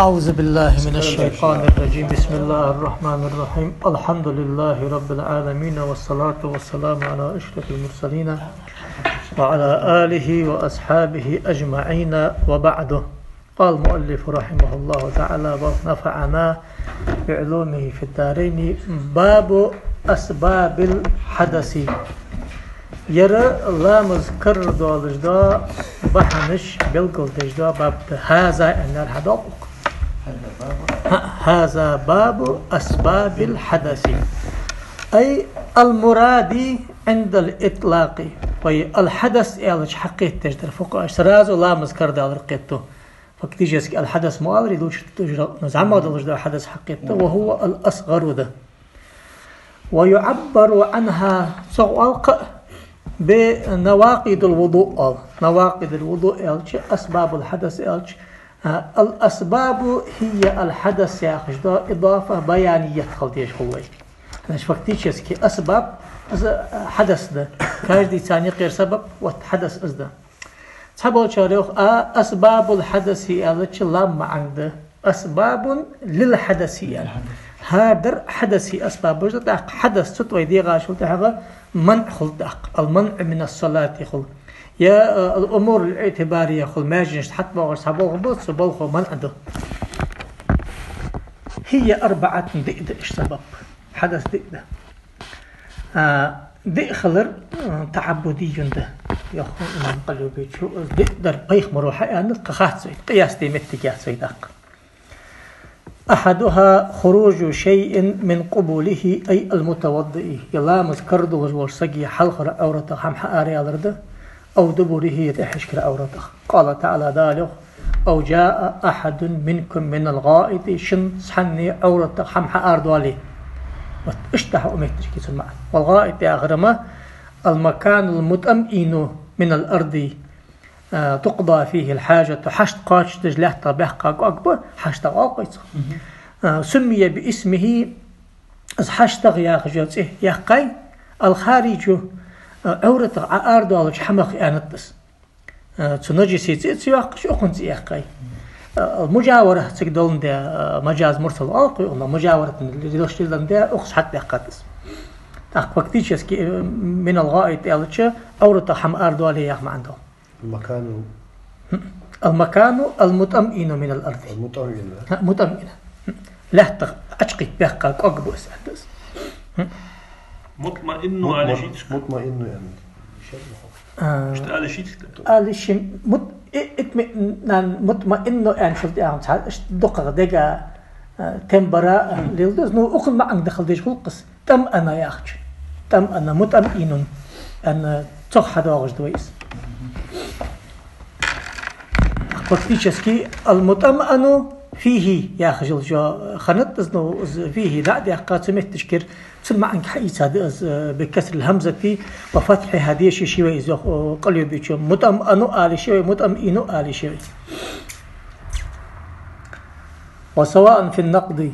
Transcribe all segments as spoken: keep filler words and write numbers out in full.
أعوذ بالله من الشيطان الرجيم. بسم الله الرحمن الرحيم. الحمد لله رب العالمين، والصلاة والسلام على أشرف المرسلين وعلى آله وأصحابه أجمعين، وبعد. قال المؤلف رحمه الله تعالى ونفعنا بعلومه في الدارين. باب أسباب الحدث. Ер ламаз карара долаш да бахьанаш белгалдеш да баб да. هذا аьннар хьадоал укх. هذا باب أسباب الحدث. أي المراد عند الإطلاق. Вай الحدث аьлча хьакхетадеш дар фукъахӀаш. Сразу ламаз карара далар кхетаду. Фактически الحدث мо аларе, луча тӀа дужра, ну, зӀамагӀа долаш да хьадас хьакхетаду, وهو الأصغر да. ويعبر عنها, цох оал кхы а, بنواقض الوضوء оал. نواقض الوضوء аьлча, أسباب الحدث аьлча, а, الأسباب هي الحدث яхаш да, إضافة بيانية хила дезаш хул вай. Значит, фактически أسباب из, а, хьадас да. Каждый царна юкъера сабаб, вот хьадас из да. Цхьаболчар йоах, а, أسباب الحدث аьлча лам маӀан да. أسباب للحدث аьнна. ХӀара дар хьадасе асбабаш да, тӀаккха хьадас цу тӀа вай дегӀашул тӀехьагӀа манӀ хул тӀаккха. المنع من الصلاة хул. Е, а, الأمور الاعتبارية хул. Маьженашта хьатӀабоагӀаш цхьа болх ба, цу балхо манӀ да. هي أربعة диъ да иштта сабаб. Хьадас диъ да. А, диъ хилар, а, تعبدي да. Йоах имам Къулюбечо, из диъ дар пайхамаро хьааьннад, кхы хац вайна, къияс де моттиг яц вай тӀаккха. أحدها خروج شيء من قبله، أي المتوضئ. Е ламаз карара долаш волча сага хьалхара Ӏовратах хӀама хьаараялар да, أو دبره, е тӀехьашкара Ӏовратах. قال تعالى, Дала йоах: أو جاء أحد منكم من الغائط, шун цхьанне Ӏовратах хӀама хьаарадоале. Вот иштта хьа у моттигашка цун маӀан. والغائط яхар ма المكان المطمئن من الأرض, а, تقضى فيه الحاجة, хьашт кхоачашдеш лаьттах баьккха кӀоаг ба, хьаштагӀа оал-кх вай цох. Мгм. А, سمي باسمه, из хьаштагӀа яхаш йола цӀи яьккхай, الخارج, а, Ӏовратах Ӏоарадоалача хӀамах аьннад из. Э, цу наджасе цӀи а ца йоаккхаш, укхунна цӀи яьккхай. Э, المجاورة цига доландаь, э, маджаз мурсал оал-кх укхунна, муджаварат лилаш доландаь, укхаза хьатӀабаьккхад из. ТӀаккха фактически, э, من الغائط аьлча, Ӏовратах хӀама арадоале яха маӀан да. المكان. المكان المطمئن من الأرض. المطمئن. ХӀа, مطمئن. Лаьттах Ӏочукхийтта баьккха кӀоаг ба из, аьннад из. مطمئن مطمئن ала йиш йий-те? مطمئن аьнна. А, иштта ала йиш йий-те? Ала йиш я, мут-, и-, اطمئنان مطمئن аьнначул тӀехьагӀа цхьа иштта дукхагӀа дега, а, тембра, а, леладу из, ну, укхун маӀан дахал деш хул-кх из. طمأن яхачун. طمأن, مطمئن аьнна, цох хьадоагӀаш да вай из. Фактически, المطمأن فيه яхаш йола жо хиннад из, ну, из فيه дӀа а даьккха, цу моттигашкара цун маӀанга хьаийцад из, э, بكسر الهمزة وفتحها дешаш я вай из, йоах, э, Къулюбечо. مطمأن ала йиш я вай, مطمئن ала йиш я вай. وسواء في النقض,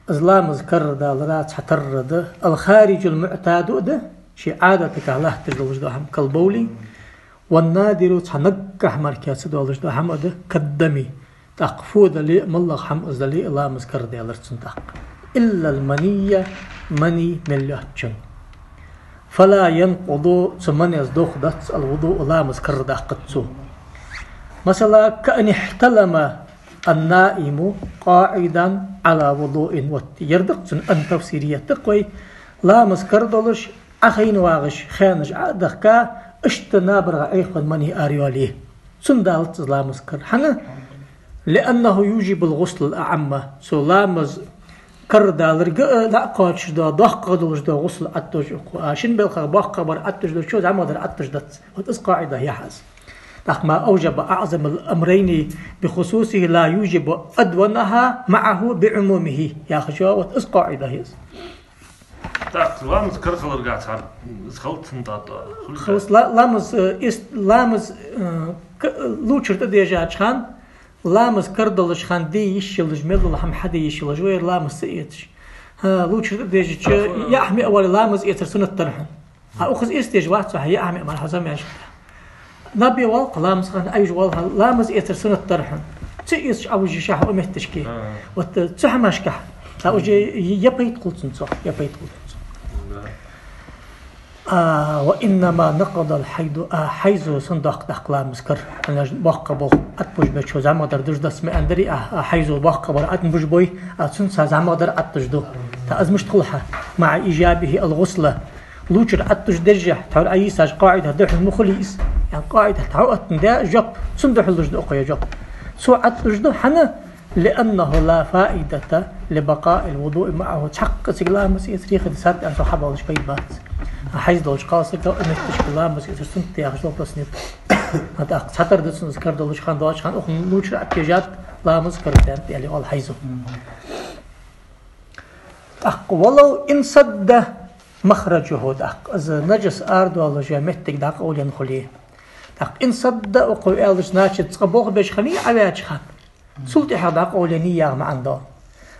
из ламаз карара далара цхьатарра да, الخارج المعتاد а да, ший Ӏадатагахьа латташ долаш дола хӀама, كالبول, والنادر, цхьа наггахьа мара ца долаш дола хӀама а да, كالدم. ТӀаккха фу дале а, моллагӀа хӀама из дале а, ламаз карара даьлар цун тӀаккха. إلا المني, мани мел йоацачун. فلا ينقض, цу манес дохадац, الوضوء, ламаз карара даккхац цо. Масала, كأن احتلم النائم قاعدا على وضوء. Вот, ер да-кх цун أن тафсир еттакх вай, ламаз карара долаш, Ӏохайна вагӀаш, хаьнаш Ӏо а дахка, иштта набаргӀа Ӏехавенна мани арайоале. Цунна далац из ламаз карара. ХӀана? لأنه يوجب الغسل الأعم. Цу ламаз карара даларга а дӀакхоачаш дола, доккхагӀа долаш дола гӀусл Ӏоттаду укхо. А шин балхах боккхагӀбар Ӏоттадеш долчо зӀамагӀдар Ӏоттадеш дац. Вот из къаӀида я хьа из. ТӀаккха ما أوجب أعظم الأمرين بخصوصه لا يوجب أدونها معه بعمومه яхаш я, вот из къаӀида я из. Так, ламаз карара хиларга цхьа из хилац цунна тӀа, хули Хилац, ла-, ламаз, э, эц-, ламаз, э, к-, лувчар тӀадежача хана, ламаз карара долча хана де йиш йолаш, мел дола хӀама хьаде йиш йолаш ва ер ламаз ца эцаш. ХӀа, лувчар тӀадежача, яа хӀама яа вале, ламаз эцар суннат дар хьона. ХӀа, укхаза эцдеш вац хьо, яа хӀама яа мара хьо замеш. Наб яь вале-кх ламаза хана, Ӏайжа вале хьо, ламаз эцар суннат дар хьона. Цу эцаш Ӏовужаш хьа у метташке. А. Вот, э, цу хӀамашкахь. Та уже я пайда хул цунна цох, я пайда хул цунна цох. Да. А, وإنما نقض الحيض, а, хьайзо сона доаккх тӀаккха ламаз кара. Хьанаш боккха болх атбуж бечо зӀамагӀдар дуждац ма аьннадарий, а, а, хьайзо боккха бар атбуж бой, а, цунца зӀамагӀдар атдуж ду. Та аз мишта хул хьа, مع إيجابه الغسل. Лувчар атдуж дежжехь, тхьовра Ӏайийсаш къаӀида духьал ма хулий из. Ян къаӀида тхьо аттан де жоп, цун духьал луж да укхо я жоп. Цо атдуж ду хьана, لأنه لا فائدة لبقاء الوضوء معه. Цхьаккха цига ламаз эцар хи да сатта аьнна цо хьабалаш пайда бац. А хьайз долча кхалсага а метташка ламаз эцар суннат яхаш дола тас нет. А тӀаккха цхьатар да цунна из кара долаш хана доацаш хана, укхун лувчар атдежад ламаз кара тӀаьнтӀ яли ол хьайзо. ТӀаккха ولو انسد مخرجه, тӀаккха из наджас арадоалаш йола моттиг дӀакъовлаенна хуле. ТӀаккха انسد укхо аьлча, значит, цкъа болх беш хиннай Ӏоваьча хана. Цул тӀехьагӀа дӀакъовлаеннай яха маӀан да.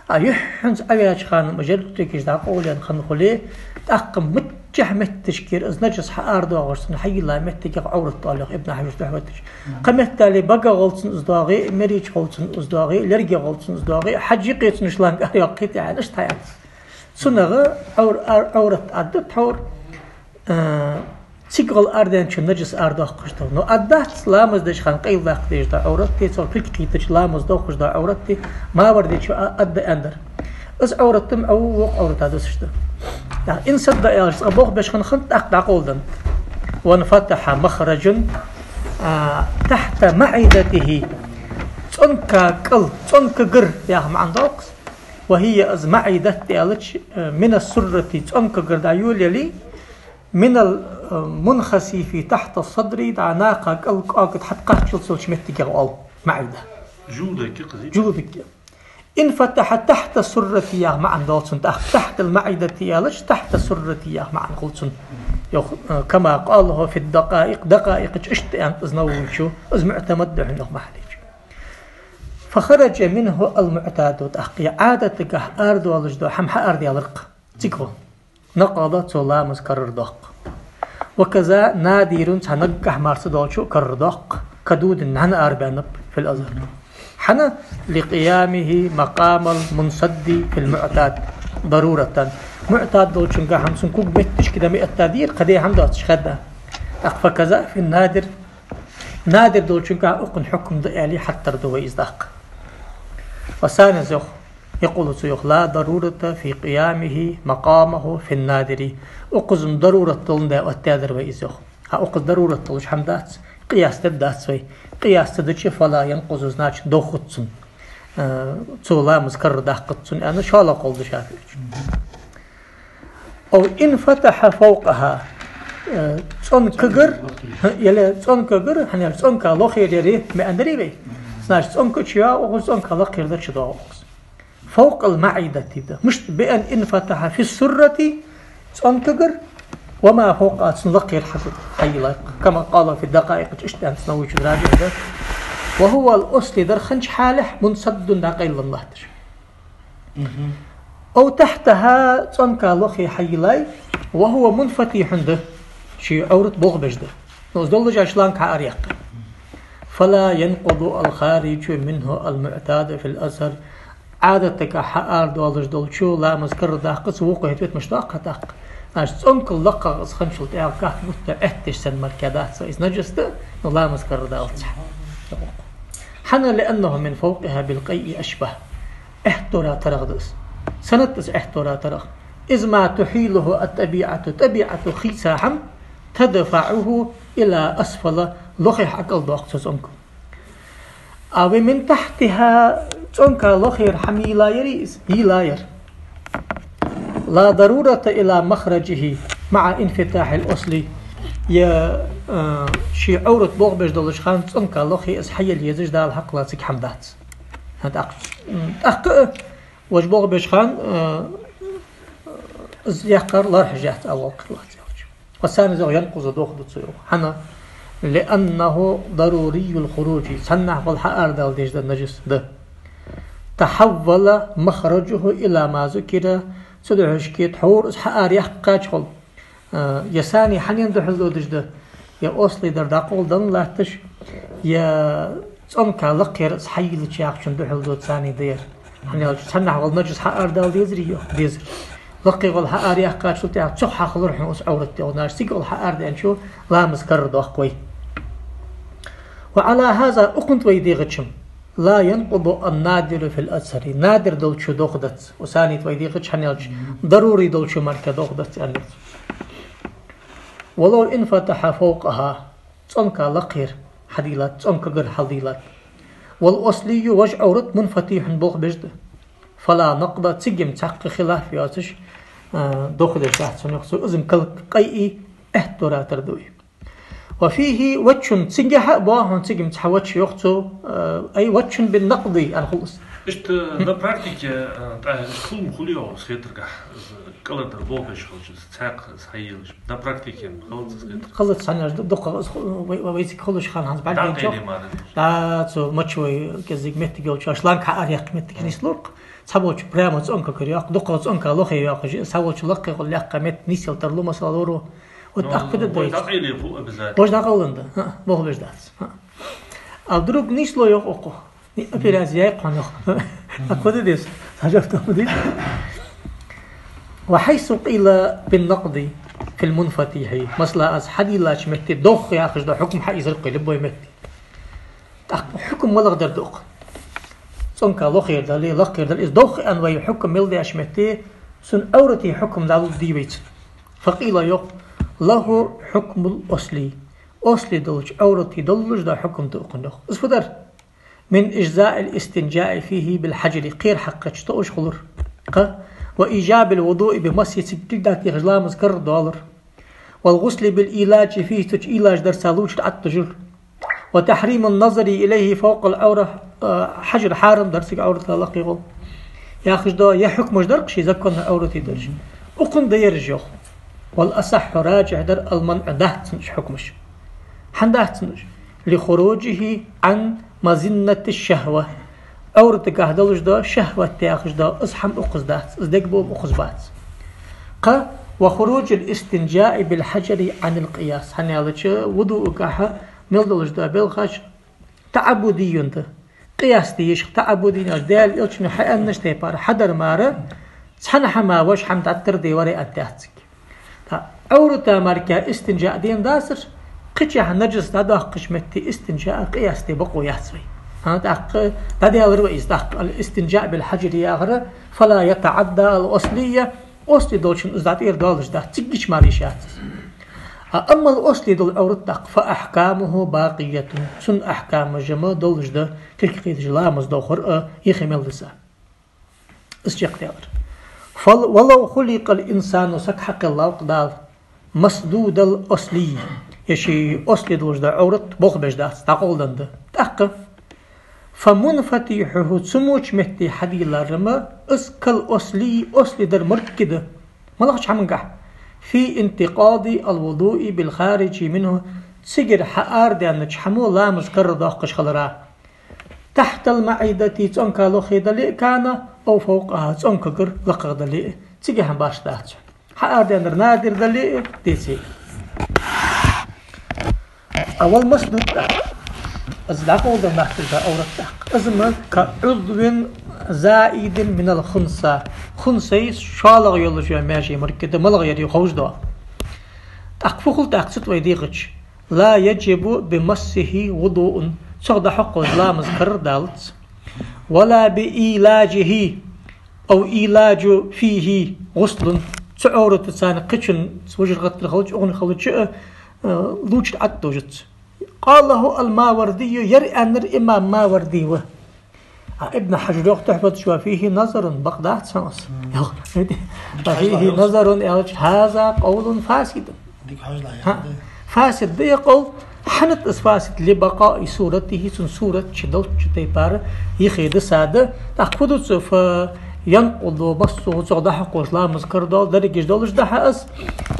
А юххьанца Ӏоваьча хана ма жерригаш дӀакъовлаенна хинна хуле, тӀаккха миччахьа моттигера из наджас хьаарадоагӀаш цунна хьайийллача моттигах Ӏоврат оал йоах Ибн Хьажара Тухьфат чу. Кхы меттел бага гӀолла цунна из доагӀе, мерача гӀолла цунна из доагӀе, лерга гӀолла цунна из доагӀе, хьажжи кхе цунна шланг арайоаккхе тӀехьа, иштта хьаяц. Цунах Ӏовр-, ар-, Ӏоврат аргда тхьовра, а, цига гӀолла арадаьнначун наджас арадоаккхаш да. Но аргдац ламаз деш хана къайладаккха дезаш да Ӏоврат, цо пилг кхийтача ламаз дохаш да Ӏоврат, мавар дечо а-, аргда аьннадар. Из Ӏоврат да ма Ӏов, вокх Ӏоврата дусаш да. ТӀаккха انسد аьлча, цкъа болх беш хинна хиннад, тӀаккха дӀакъовладеннад. وانفتح مخرج, а, تحت معدته. ЦӀонка кӀал, цӀонка гар яха маӀан да укхаза. وهي, из معدة аьлча, э, من السرة, цӀонка гар дӀайолаяле, من المنخسف تحت الصدر, дӀа накха кӀал кӀоага тӀа хьатӀакхаччалца йолча моттигах оал معدة. Желудок я-кх из? Желудок я. انفتح تحت السرة яха маӀан да цун, тӀаккха تحت المعدة аьлча, تحت السرة яха маӀан хул цун. Йоах, э, كما قاله في الدقائق, Дакъаикъ чу иштта аьннад из Нававийчо, из муӀтамад да хьона, йоах, Махьаллийчо. فخرج منه المعتاد, тӀаккха е Ӏадатагахьа арадоалаш дола хӀама хьаарадаьлар-кх. Цига гӀо. نقض, цо ламаз карардоаккх. وكذا نادر, цхьа наггахьа мара ца долчо а карардоаккх. كدود, нӀаьна арабаьннаб, في الأظهر. ХӀана? لقيامه مقام المنسد في المعتاد ضرورة. МуӀтад долчунгахьа хӀама цун ког метташка да ма этта дийр, кхы де хӀама доацаш хадда. ТӀаккха فكذا في النادر. Надир долчунгахьа укхун хьукм да аьле хьатӀатарду вай из тӀаккха. والثاني, из йоах, يقول, цо йоах, لا ضرورة في قيامه مقامه في النادر. Укхаза дарурат доландаь оттадаьдар вай из, йоах. ХӀа, укхаза дарурат долаш хӀама дац, къияс дергдац вай. Къияс ца дича, فلا ينقض, значит, довхац цун. Э, цо ламаз карардаккхац цун, аьнна, шоллагӀа къовл да ШафиӀийчун. أو انفتح فوقها. Э, цӀонка гар, е цӀонка гар, хӀана аьлча цӀонка лохера яр ма аьннадарий вай. Значит, цӀонка чу я, укхаза цӀонка лакхера дар чу доагӀа укхаза. فوق المعدة да. Мишта, بأن انفتح في السرة, цӀонка гар, وما فوقها, цун лакхера хьа-, хьайийллай. كما قال في الدقائق, иштта аьннад Нававийчо, дража да. وهو الأصل, дар хиннача хьале منسد, дӀакъайлалуш латташ. أو تحتها, цӀонка лохе хьайийллай, وهو منفتح да, ший Ӏоврат болх беш да. Но из доллаш а шланг хьаара яьккхай. فلا ينقض الخارج منه المعتاد في الأظهر. Ӏадатагахьа хьаарадоалаш долчо ламаз карардаккхац, вокхо хӀета вет мишта доаккх тӀаккха. Значит, цӀонка лакхагӀа из хинначул тӀехьагӀа каф бутта Ӏетташ санна мара кхы дац из, из наджас да, но ламаз карардалац. ХӀана? لأنه من فوقها بالقيء أشبه. Ӏеттора тарагӀа да из. Сенна да из Ӏеттора тарагӀа? إذ ما تحيله الطبيعة, тӀабиӀато хийца хӀама, تدفعه إلى أسفل, лохе хьакӀалдоаккх цо цӀонка. А ومن تحتها, цӀонка лохера хӀама йийлла яр из, йийлла яр. لا ضرورة إلى مخرجه مع انفتاح الأصل. Е, э, ший Ӏоврат болх беш долча хана цӀонка лохе из хьаела езаш, Дала хьакхелла цига хӀама дац. ХӀа, тӀаккха, м, тӀаккха, э, вож болх беш хана, э, из яьккхар лоархӀаш яц, а воккхар лац аьлча. والثاني, из йоах, ينقض, довха да цо, йоах. ХӀана? لأنه ضروري الخروج, цхьаннахьа хьол хьаарадала дезаш да наджас да. تحول مخرجه إلى ما ذكر, цудухьа шке тхьовра из хьаара яьккхача хьол. Э, е сани хьанна духьал додаш да, е ослий дар дӀакъовладенна латташ, е ЦӀонка лакхера из хьайийлача яхачун духьал да царна дар. ХӀана аьлча цхьаннахьа гӀолла наджас хьаарадала дезарий, йоах, дезар. Лакхе гӀолла хьаараяьккхачул тӀехьагӀа цох хьахулар хьона из Ӏоврат, йоах, наш цига гӀолла хьаарадаьнначо ламаз карардоаккх вай. وعلى هذا, укхунна тӀа вай дийгӀача-м, لا ينقض النادر في الأظهر. Надир долчо дохадац, укх санна тӀа вай дийгӀача, хӀана аьлча дарури долчо мара дохадац аьнна да. ولو انفتح فوقها. ЦӀонка лакхера хьадийлад, цӀонкагара хьалдийлад. والأصلي, вож Ӏоврат, منفتح, болх беш да. فلا نقض, цига-м цхьаккха хилаф йоацаш, а, дохадеш дац цунах, цо из-м кал-, къайи аьттув ратар да вай. وفيه وجه, цигахьа а боагӀа хьона цига-м цхьа ваджхӀ, йоах цо, а, أي وجه بالنقض, аьнна хул из. Иштта на практике, а, тӀа иштта хул-м хул, йоах, из хетаргахьа, из кӀалхардар болх беш хилча, из цхьаькха из хьайийлаш. На практике-м хилац из хетар. Хилац, хӀана аьлча дукхагӀа из ху-, вай, вай, вай цига хулаш хана хӀанз бӀаргадайначох. ДӀакъайла мара. ДӀа, цу мача вай кӀезига моттиг йолча, шланг хьаараяьккха моттиг нийслу-кх. Цхьаболчо прямо цӀонкагара йоаккх, дукхагӀа цӀонка лохе йоаккхаш, цхьаболчо лакхе гӀолла яьккха моттиг нийсъелтар лу, масала, лору. Вот. Ну, тӀаккха фу де деза? ДӀакъайла хул обязательно. Вож дӀакъовлан да. ХӀаъ, болх беш дац. ХӀаъ. А вдруг нийслу, йоах укхо. Ни, операци яьккха хьона, йоах. ТӀаккха фу де деза? Хьажа автомат дий? وحيث قيل بالنقض في المنفتح. Масала, из хьадийллача метте довха яхаш дола хьукм хьаийзар-кх вай любой метте. ТӀаккха хьукм малагӀа дар да укх? ЦӀонка лохера дале, лакхера дале, из довха аьнна вай хьукм мел деш метте, цун Ӏоврата хьукм дӀалургдий вайца? فقيل, йоах, له حكم الأصلي. Осли долча Ӏоврата долаш дола хьукм да укхун, йоах. Из фу дар? من إجزاء الاستنجاء فيه بالحجر, кхера хьакхача тоъаш хулар. Кхы, وإيجاب الوضوء بمسه, цига кулг дӀатехаш ламаз карардоалар. والغسل بالإيلاج فيه, цу чу ийлаж дарца лувчар ӀотӀадожар. وتحريم النظر إليه فوق العورة, а, хьажар хьарам дар цига Ӏоврата лакхе гӀолла. Яхаш дола ер хьукмаш дар-кх ший законно Ӏоврата дараш. Укхун да ераш, йоах. والأصح, раджихь дар, المنع, дац цун уж хьукмаш. ХӀана дац цун уж? لخروجه عن مظنة الشهوة. Ӏовратагахьа долаш дола шахӀват яхаш дола из хӀама укхаза дац, из дег бо-м укхаза бац. Кхы, وخروج الاستنجاء بالحجر عن القياس. ХӀана аьлча вудуагахьа мел долаш дола белхаш таӀаббудий да. Къияс де йиш я-кх, таӀаббудий аьлча, Даьла Элчано хьааьннача тайпара хьадар мара, цхьан хӀаман вож хӀама дӀатарде вариант яц цига. ТӀаккха Ӏоврата мара истинжа дена дацар, кхычахьа наджас дӀадоаккхача метте истинжа къияс де бокъо яц вай. ХӀа, тӀаккха дӀадаьлар вай из, тӀаккха الاستنجاء بالحجر яхар, فلا يتعدى الأصلية, осли долчун из дӀатӀера доалаш дац, цигача мара йиш яц из. А амма осли дола Ӏоврат тӀаккха, فأحكامه باقية, цун ахькамаш-м долаш да, кулг кхеташ, ламаз дохар а, юхе мел дисар. Из чакхдаьлар. فل-, ولو خلق الإنسان, саг хьакхеллав-кх Дала, مسدود الأصلي, ер ший осли долаш дола Ӏоврат болх беш дац, дӀакъовладаь да. ТӀаккха, فمنفتحه, цу моча метте хьадийлар-м, из كالأصلي, осли дар моргга да. МалагӀча хӀамангахьа? في انتقاض الوضوء بالخارج منه, цигара хьаарадаьннача хӀамо ламаз карардоаккхаш хилара. تحت المعدة, цӀонка лохе дале а كان, أو فوقها, цӀонкагара, лакхагӀа дале а, цига хӀама башха дац. Хьаарадаьннар надир дале а, деций. А والمسدود тӀаккха, из дӀакъовладаь меттиг да Ӏоврат тӀаккха. Из-м كعضو زائد من الخنثى. Хунсай шоллагӀа йолаш йола маьже моргга да, малагӀа яр ховш да. ТӀаккха фу хул тӀаккха цу тӀа вай дийгӀача? لا يجب بمسه وضوء. Цох дӀахьокхаш ламаз карардалац. ولا بإيلاجه أو إيلاج فيه غسل. Цу Ӏовратаца кхычун вужар гӀаттар хилча, укхун хилча а, а, лувчар ӀотӀадожац. قاله الماوردي, ер аьннар имам Маварди ва. А Ибн Хьажара йоах Тухьфата чу: وفيه نظر, бакъ дац хӀанз. Йоах. وفيه نظر аьлча, هذا قول فاسد. Дика хьажал. ХӀа, фасид да ер къовл. ХӀана да из фасид? لبقاء صورته, цун сурат чу долча тайпара юхе дисад. ТӀаккха фу ду цо? فينقض مسه, цох дӀахьокхаш ламаз карадоал, дерригаш долаш да-кх из,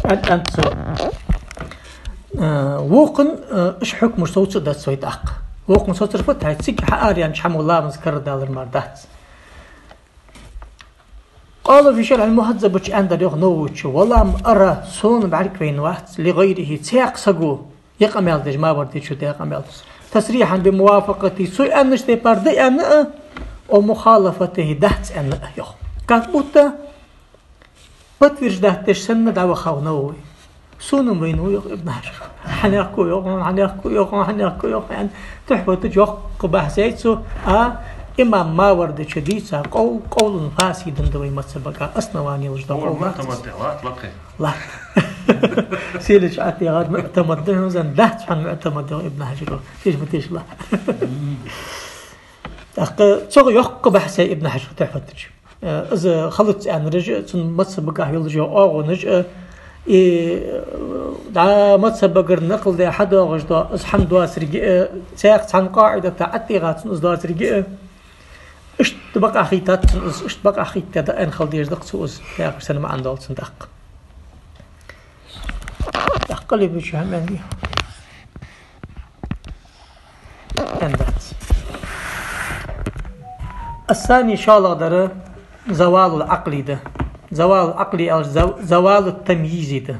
аьнна, аьннад цо. Э, вокхун, э, уж хьукмаш совцадац вай тӀаккха. Вокхун соцар фуд? ХӀаьта цига хьаараяьннача хӀамо ламаз карадалар мара дац. قال في شرح المهذب чу аьннадар йоах Нававичо: ولم أر, сона бӀаргавайна вац, لغيره, цхьаькха саго, ер къамаьл деш, Мавардичо даь къамаьл, تصريحا بموافقته, цо аьннача тайпара да аьнна а, أو مخالفته, дац аьнна а, йоах. Как будто подтверждать деш санна дӀавахав Навави. Сона-м вайна ва, йоах Ибн Хьажара. Хьанехк ва, йоах, хьанехк ва, йоах, хьанехк ва, йоах, аьнна, Тухьфата чу йоккха бахьс яьй цо, а, имам Мавардичо дийца къовл, قول فاسد да вай мазхӀабага, основани луш да къовл лац. МуӀтамад латт, лакхе. Латт. Селача ӀотӀагӀар муӀтамад да, хӀанз дац хьона муӀтамад, йоах Ибн Хьажара. Тешма тешал. ТӀаккха цох йоккха бахьс яьй Ибн Хьажара Тухьфата чу. Э, из халац аьннараш а, цун мазхӀабагахьа йолаш йола оагӀонаш а, и, э, дӀа мазхӀабагара накъл даь хьадоагӀаш дола из хӀама доацилга а, цхьаькха цхьан къаӀидата ӀотӀагӀа цун из доацилга а, иштта бакъахьа хийттад цун из, иштта бакъахьа хийтта да аьнна хила дезаш да-кх цо из, яхаш санна маӀан дола цун тӀаккха. ТӀаккха лебича хӀама аьнна. Аьнна дац. الثاني, шоллагӀдар, زوال العقل да. زوال العقل аьлча, за-, زوال التمييز да.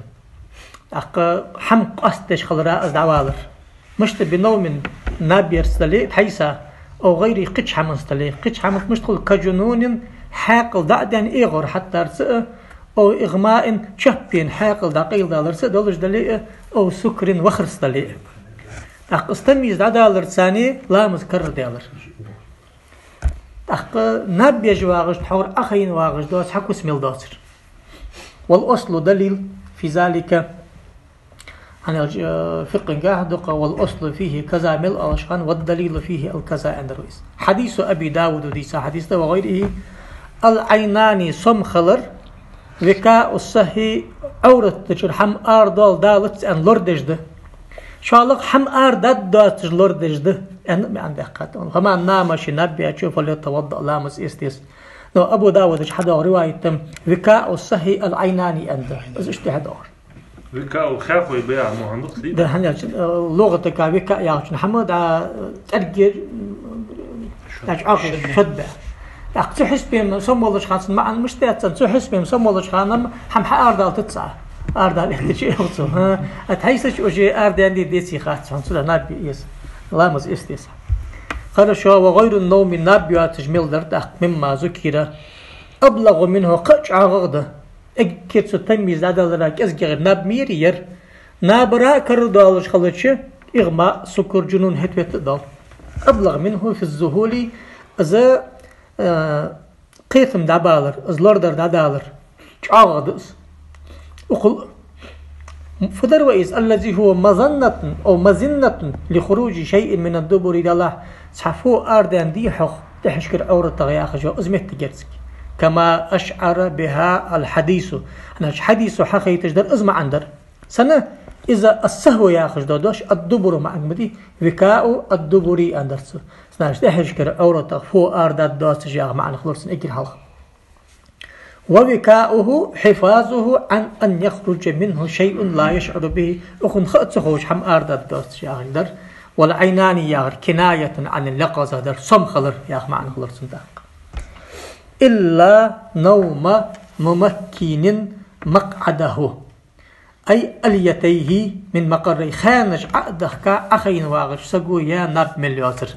ТӀаккха хӀама къоастадеш хилара из дӀавалар. Мишта, بنوم, наб ярца дале а, тхьайса, أو غيره, кхыча хӀаманца дале а. Кхыча хӀаманца мишта хул, كجنون, хьаькъал дӀа а даьнна эгӀор хьаттарца а, أو إغماء, чоппена хьаькъал дӀакъайладаларца а долаш дале а, أو سكر, вахарца дале а. ТӀаккха из тамйиз дӀадаларца ламаз карардаьлар. ТӀаккха наб еш вагӀаш, тхьовра Ӏохайна вагӀаш доаца хьакус мел доацар. والأصل, دليل, في ذلك, хӀана аьлча, э, фикъхӀагахьа дукха, والأصل فيه كذا мел оалаш хана, والدليل فيه الكذا аьннадар вай из. حديث أبي داود дийца хьадис да, وغيره, العينان, сом хилар, وكاء الصحي, Ӏовратачура хӀама арадала далац аьнна лорадеш да. ШоллагӀа, хӀама арадаргдоацаш лорадеш да аьнна маӀан даьккхад. فمن نام, ше наб яьчо, فليتوضأ, ламаз эца деза. Но Абу Дауда чу хьадоагӀа риваят да, وكاء الصحي العينان аьнна да. Из иштта хьадоагӀар. وكاء хьахой баьгӀа мухьаммад хи. Да, хӀана аьлча, э, лугӀатага وكاء яхачун хӀама да, э, цӀерга, э, шод. Да, чӀоагӀа шод ба. ТӀаккха цу хьисапе сом болаш хана цун маӀан мишта яц аьлча, цу хьисапе сом болаш хана хӀама хьаарадалийтац. Арадала эттача а йоах цо, хӀа? А тхьайсача уже арадаьнна деций хац хьона, цудухьа наб е еза. Ламаз эца деза. Хорошо, وغير النوم, наб йоацаш мел дар тӀаккха, مما ذكر أبلغ منه, кхы а чӀоагӀагӀа да. Эггара цу тамйиз дӀадалара кӀезигагӀа наб мийра яр. Набара а карардоалаш хилча, إغماء, سكر, جنون хӀета-вета а доал. أبلغ منه في الذهول, из, э, кхетам дӀабалар, из лорадар дӀадалар чӀоагӀагӀа да из. Укхул фу дар вай из, الذي هو مظنة أو مظنة لخروج شيء من الدبر, Даллахь, цхьа фу арадаьнна дий хьогӀ тӀехьашкара Ӏовратагара яхаш йола из моттиг яр цига. كما أشعر بها الحديث. ХӀана аьлча хьадисо хьахайташ дар из маӀан дар. Сенна из السهو яхаш дола дош الدبر маӀан ма дий, وكاء الدبر аьннадар цо. Значит, тӀехьашкара Ӏовратах фу арадаргдоацаш яха маӀан хилар цун эггара хьалха. ووكاؤه حفاظه عن أن يخرج منه شيء لا يشعر به. Укхунна ха а ца ховш хӀама арадаргдоацаш яхаш дар. والعينان яхар كناية عن اليقظة дар, сом хилар яха маӀан хилар цун тӀаккха. إلا نوم ممكن مقعده أي أليتيه من مقره, ханаш Ӏо а дахка Ӏохайна вагӀача саго яь наб мел йоацар.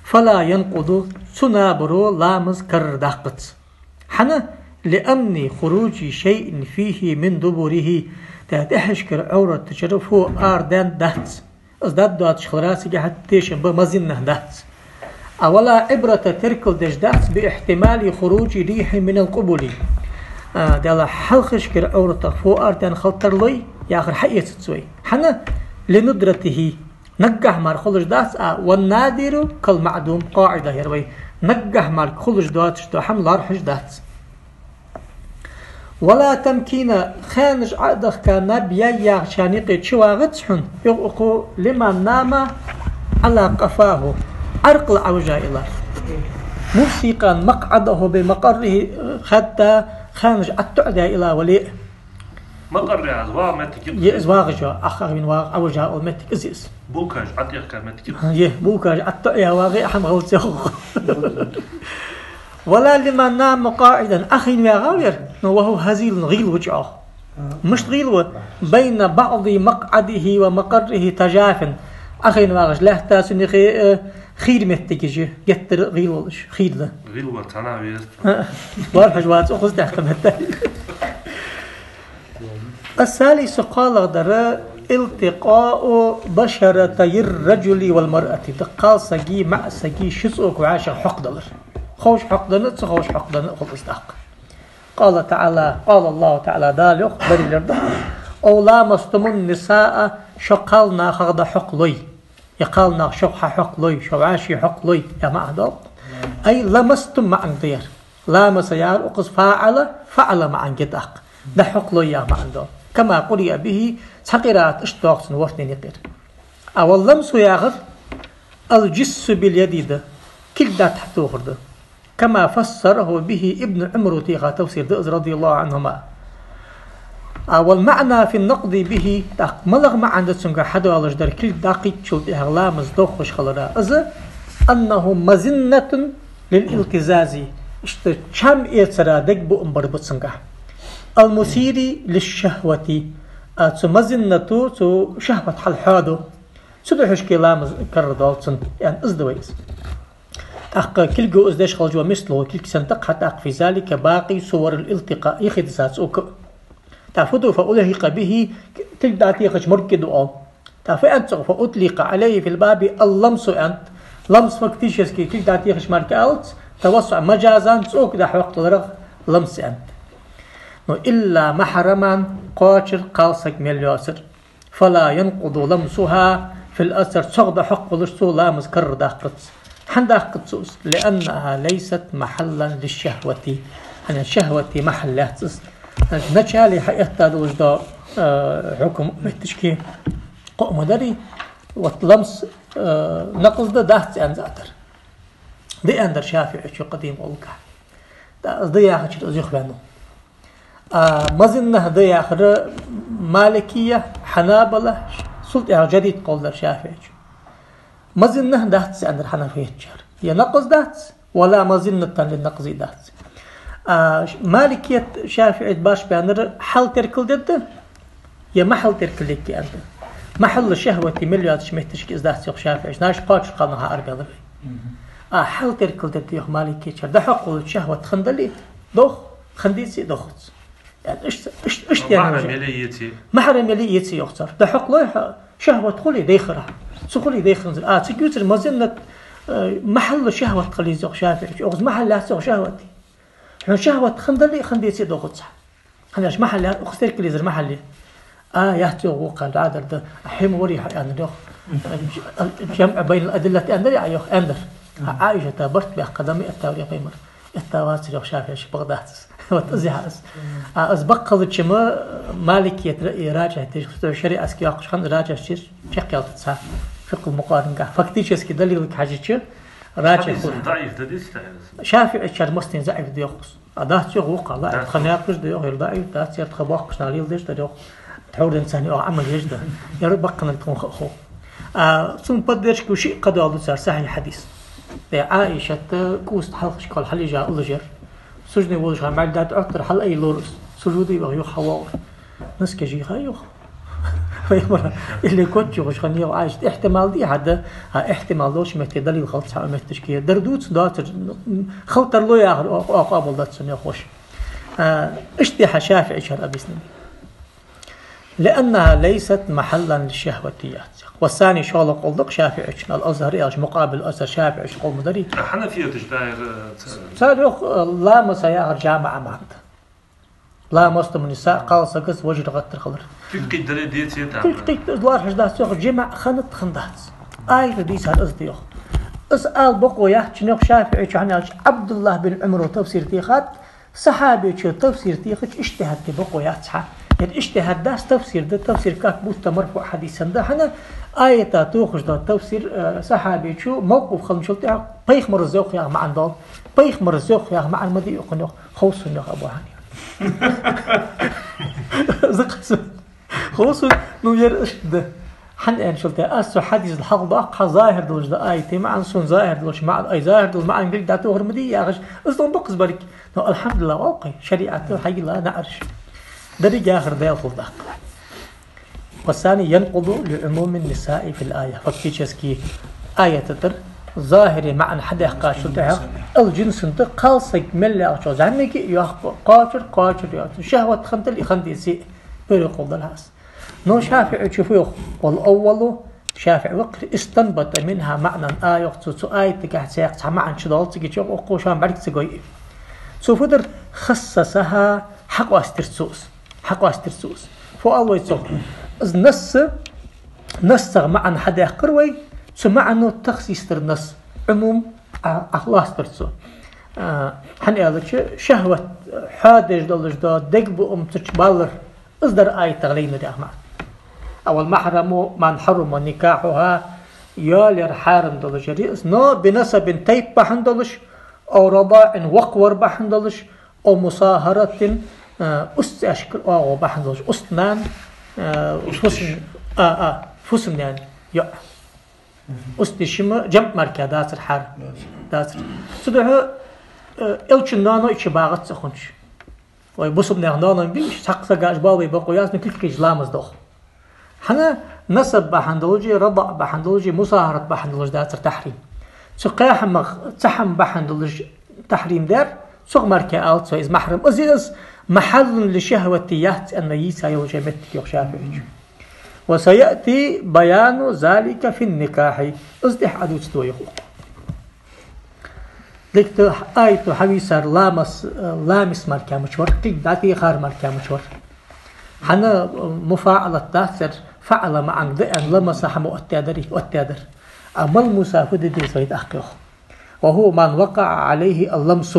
فلا ينقض, цу набаро ламаз карардаккхац. ХӀана? لأمن خروج شيء فيه من دبره, тӀехьашкара Ӏовратачура фу арадаьнна дац. Из дӀадоацаш хилара цига хьатта тешам ба, мазиннах дац. А ولا عبرة, теркал деш дац, باحتمال خروج ريح من القبل. А, Даллахь, хьалхашкара Ӏовратах фу арадаьнна хила тарлой яхар хьаэцац вай. ХӀана? لندرته, наггахьа мара хулаш дац, а والنادر كالمعدوم, къаӀида яр вай. Наггахьа мара хулаш доацаш дола хӀама лоархӀаш дац. ولا تمكين, ханаш Ӏо а дахка наб яь яхачарна юкъе чувагӀац хьона, йоах укхо, لمن نام على قفاه, Ӏаркъал Ӏовижа ила. موثقا مقعده بمقره, хатта ханаш ӀотоӀадаь ила вале а. Макъарри аз вагӀа моттиг я-кх. Е, из вагӀаш, ах, ах, вин вагӀа, Ӏовижа оал моттиг из, из. Булкаш ӀотӀехка моттиг я-кх. Е, булкаш ӀотоӀаяь вагӀе а хӀама гӀалат ца хул. ولا لمن نام قاعدا, Ӏохайна вагӀа вар, но وهو هزيل, гӀийла ва чӀоагӀа. Мишта гӀийла ва? بين بعض مقعده ومقره تجاف. Ӏохайна вагӀаш лаьтта цунах, э, хийра моттигаш я, геттара гӀийла волаш, хийра да. ГӀийла вар цхьанахьа веза. А, лоархӀаш вац, укхаза тӀехьа метта. الثالث, кхоалагӀдар, التقاء بشرتي الرجل والمرأة, да кхалсага, маӀа сага ши цӀока вӀашагӀ хьокхадалар. Ховш хьокхаденна, ца ховш хьокхаденна хул из тӀаккха. قال تعالى, قال الله تعالى, Дала йоах, далил ер да: أو لامستم النساء, шо кхалнахах дӀахьокхалой. Е кхалнах шох хьахьокхалой, шо вӀаший хьокхалой, яха маӀан да. أي لمستم маӀан да ер. لامس яхар укхаза فاعل، فعل маӀан я тӀаккха. ДӀахьокхалой яха маӀан да. كما قرئ به, цхьа къираат иштта доагӀа цун ворхӀанна юкъера. А, واللمس яхар الجس باليد да. Кулг дӀатӀатохар да. كما فسره به ابن عمر, теха тафсир да из, رضي الله عنهما. А, والمعنى في النقض به, тӀаккха малагӀа маӀан да цунга хьадоалаш дар, кулг дӀакхийттачул тӀехьагӀа ламаз доахаш хилара, из أنه مظنة للاهتزاز, иштта чам эцара дегабуам бар ба цунга. المثير للشهوة, а, цу мазиннато, цу шахӀват хьалхьоаду. Цу духьашка ламаз карардоал цун, яӀни из да вай из. ТӀаккха кулго из деш хилча, ومثله, кулг санна да-кх, тӀаккха في ذلك باقي صور الالتقاء, йихи дисац цӀока. ТӀаккха фу ду, فألحق به, кулг дӀатехача моргге ду оал. ТӀаккха фу аьннад цох, فأطلق عليه في الباب اللمس аьннад. Ламс фактически кулг дӀатехача мара алац, توسعا مجازا цӀока дӀахьокхадаларах ламс аьннад. Но إلا محرما, кхоачара кхалсаг мел йоацар. فلا ينقض لمسها في الأثر, цох дӀахьокхаваларца цо ламаз карардаккхац. ХӀана даккхац цо из? لأنها ليست محلا للشهوة. ХӀана аьлча шахӀвата махьал яц из. Значит, начале хьаэтта долаш да, э, хьукам моттигашка кхоъ ма дарий. Вот ламс, э, накъз да, дац аьнна зӀатар. Да аьннадар ШафиӀийчо къадим гӀулакхахь. ТӀаккха из да яхачура из юхаваьннав. А, мазиннат да яхар Маликийя, Хьанабала, цул тӀехьагӀа жадид къовл дар ШафиӀийчо. Мазиннат дац аьннадар Хьанафийчар. Е накъз дац, ولا مظنة للنقض дац. А, Маликийт, ШафиӀийт башха баьннар хьал теркалдергда, е махьал теркалдергда аьнна. Махьаллу шахӀвата мел йоацача моттигашка из дац йоах ШафиӀийчо, наш кхоачара кхалнах хьаарабаьлар вай. Мгм. А хьал теркалдергда йоах Маликийчар. ДӀахьокхавалча шахӀват хиннадале, дох, хиннадеце, дохац. Яъни иштта, иштта, иштта яхаш. Махьрам яле, еце. Махьрам яле, еце йоах цар. ДӀахьокхалой хьо, шахӀват хуле, дайхар хьа. Ца хуле, дайханзар. А, цига ювцар мазиннат, э, махьаллу шахӀват хилар из йоах ШафиӀийчо. Укхаза махьал яц йоах шахӀвата. Хьона шахӀват хиннадале, хиннадеце, дохац хьа. ХӀана аьлча махьал яц, укхаза теркалъяьр махьал я. А, яц йоах, вокхар дӀадар да. Хьо ма варий хьо, аьннадар йоах. جمع بين الأدلة аьннадар Ӏа йоах, аьннадар. А, Ӏаишата барт баьккха да ма этта варий пайхамар. Этта вацар йоах ШафиӀийчо, бакъ дац из. Вот из яхар из. А, из бакъ хилча-м Маликийт раӀи раджихь деш, шариӀатски йоаккхаш хинна раджихь деш чакхъяьлча цхьа фикъхӀул мукъарангахь. Фактически далилага хьежача, раджихь хул. Хьадис даӀиф да дицтаьр из? ШафиӀийчар массанена заӀиф да йоах из. А дац йоах вокхар, лаӀиф. Дац. Тха наькъаш да йоах, ер даӀиф дац, ер тха боккхача наха леладеш дар йоах. Тхьовра денз царна йоах Ӏамал еш да. Ер баккханал тхона ха хов. А, цунна поддержка шиъ кхыдоаладу цар сахьихь хьадис. Де Ӏаишата кӀувста хьалхашка хьалъежа уллаш яр. Сужуде волаш хана маьл дӀатӀаоттар, хьалъайла лора из. Сужуде ваха юха хьавоагӀар. Носкаш йийха йоах. Пайхамара, или коччухаш хиннай йоах Ӏаишат. Ихьтимал дий хьа да, а ихьтимал долча метте далил хилац цхьа моттигашка. Дар дувца доацар, хила тарлу яхар, о-, о-, къоабалдац цунна йоах вож. А, иштта хьа ШафиӀийчар объяснени. لأنها ليست محلا للشهوة яц. والثاني, шоллагӀа къовл да-кх ШафиӀийчун, الأظهر, аьлча, مقابل الأظهر, ШафиӀийчун къовл ма дарий. А хьанафияташ тӀа ер, э, ца- Цар йоах, э, لامس яхар جمع маӀан да. لامستم النساء, кхалсагаца вожар гӀаттар хилар. Кулг кхийттадале, деце тӀаккха. Кулг кхийтта, из лоархӀаш дац йоах, جمع хиннад, хиннадац. Аята дийцар из да йоах. Из ала бокъо яц цун йоах ШафиӀийчо, хӀана аьлча Ӏабдуллахь бин Ӏумара тафсир техад, сахьабечо тафсир техача иджтихӀад де бокъо яц хьа. Ер иджтихӀад дац, тафсир да, тафсир как будто марфуӀ хьадис санна да, хӀана аята тохаш да тафсир, э, сахьабечо мавкъуф хинначул тӀехьагӀа пайхамара из йоах яха маӀан доал. Пайхамара из йоах яха маӀан ма дий укхун йоах, хов сона йоах Абу Хьанифа. Закъа сона. Хов сона, ну, ер иштта да. ХӀана аьлча, аз цу хьадисал хьалхадоаккх хьа, захӀир долаш да аята маӀан, сона захӀир долаш маӀан, ай, захӀир дола маӀан билг дӀатохар ма дий яхаш, из дон бакъ из берг. Но, алхьамдулиллахӀ, оал-кх вай, шариӀатал хьайила наӀараш. Деррига яхар Даьла хул тӀаккха. والثاني ينقض لعموم النساء في الآية. Фактически аята тӀара захӀире маӀан хьадаьккхачул тӀехьагӀа الجنس тӀа кхалсаг мел яхачо зӀамига а йоах, кхоачар, кхоачар йоах. Шахват хиннадале, хиннадеце а, берригаш кхолдал хьаас. Но ШафиӀийчо фу йоах? والأول, ШафиӀий вакхар, استنبط منها معنى, а йоах цо, цу аятагахьа цхьа маӀан чудоал цига чу, укхо шоана бӀарга ца гой. Цо фу дар? خصصها, хьакъоастадир цо из. Хьакъоастадир цо из. Фу оал вай цох? Из насса, нассах маӀан хьадаьккхар вай, цу маӀано тахсис дир насса, Ӏумум а, а лоастадир цо. А, хӀана аьлча, шахӀват хьадеш долаш да, дег бу ум цу чу балар, из дар аятах лайнар яха маӀан. والمحرم من حرم نكاحها, йоалаяр хьарам долаш яр из, но بنسب, тайпа бахьан долаш, أو رضاع, воккхавар бахьан долаш, أو مصاهرة, а, уст цӀаьшкара оагӀув бахьан долаш, уст-нана, а, фусам-, а, а, фусам-наьна йоӀ. Уст-йиша-м жамӀ мара дацар хьарам. Дацар. Цудухьа, а, Элчан ноаной чу багӀац цу хӀаман чу. Вай бусалба наьха ноаной бий, цхьаккха сага уж бала бе бокъо яц, но кулг кхийча ламаз дох. ХӀана? Насаб бахьан долаш, радаӀ бахьан долаш, мусахӀарат бахьан долаш дацар тахьрим. Цу кхаь хӀамах цхьа хӀама бахьан долаш тахьрим дар, цох мара алац вай из махьрам. Из, из محل للشهوة яц аьнна йийца йолаш я моттиг, йоах ШафиӀийчо. وسيأتي بيان ذلك في النكاح. Из тӀехьа Ӏодувцаргда, йоах укхо. Дика, аято хьавийцар ламаз, ламис мара мича вар, кулг дӀатехар мара мича вар. ХӀана, муфаӀалат дац ер, фаӀала маӀан да аьнна, ламаса хӀама оттадаьдар, оттадаьдар. А малмуса фу де деза вай тӀаккха, йоах? وهو من وقع عليه اللمس.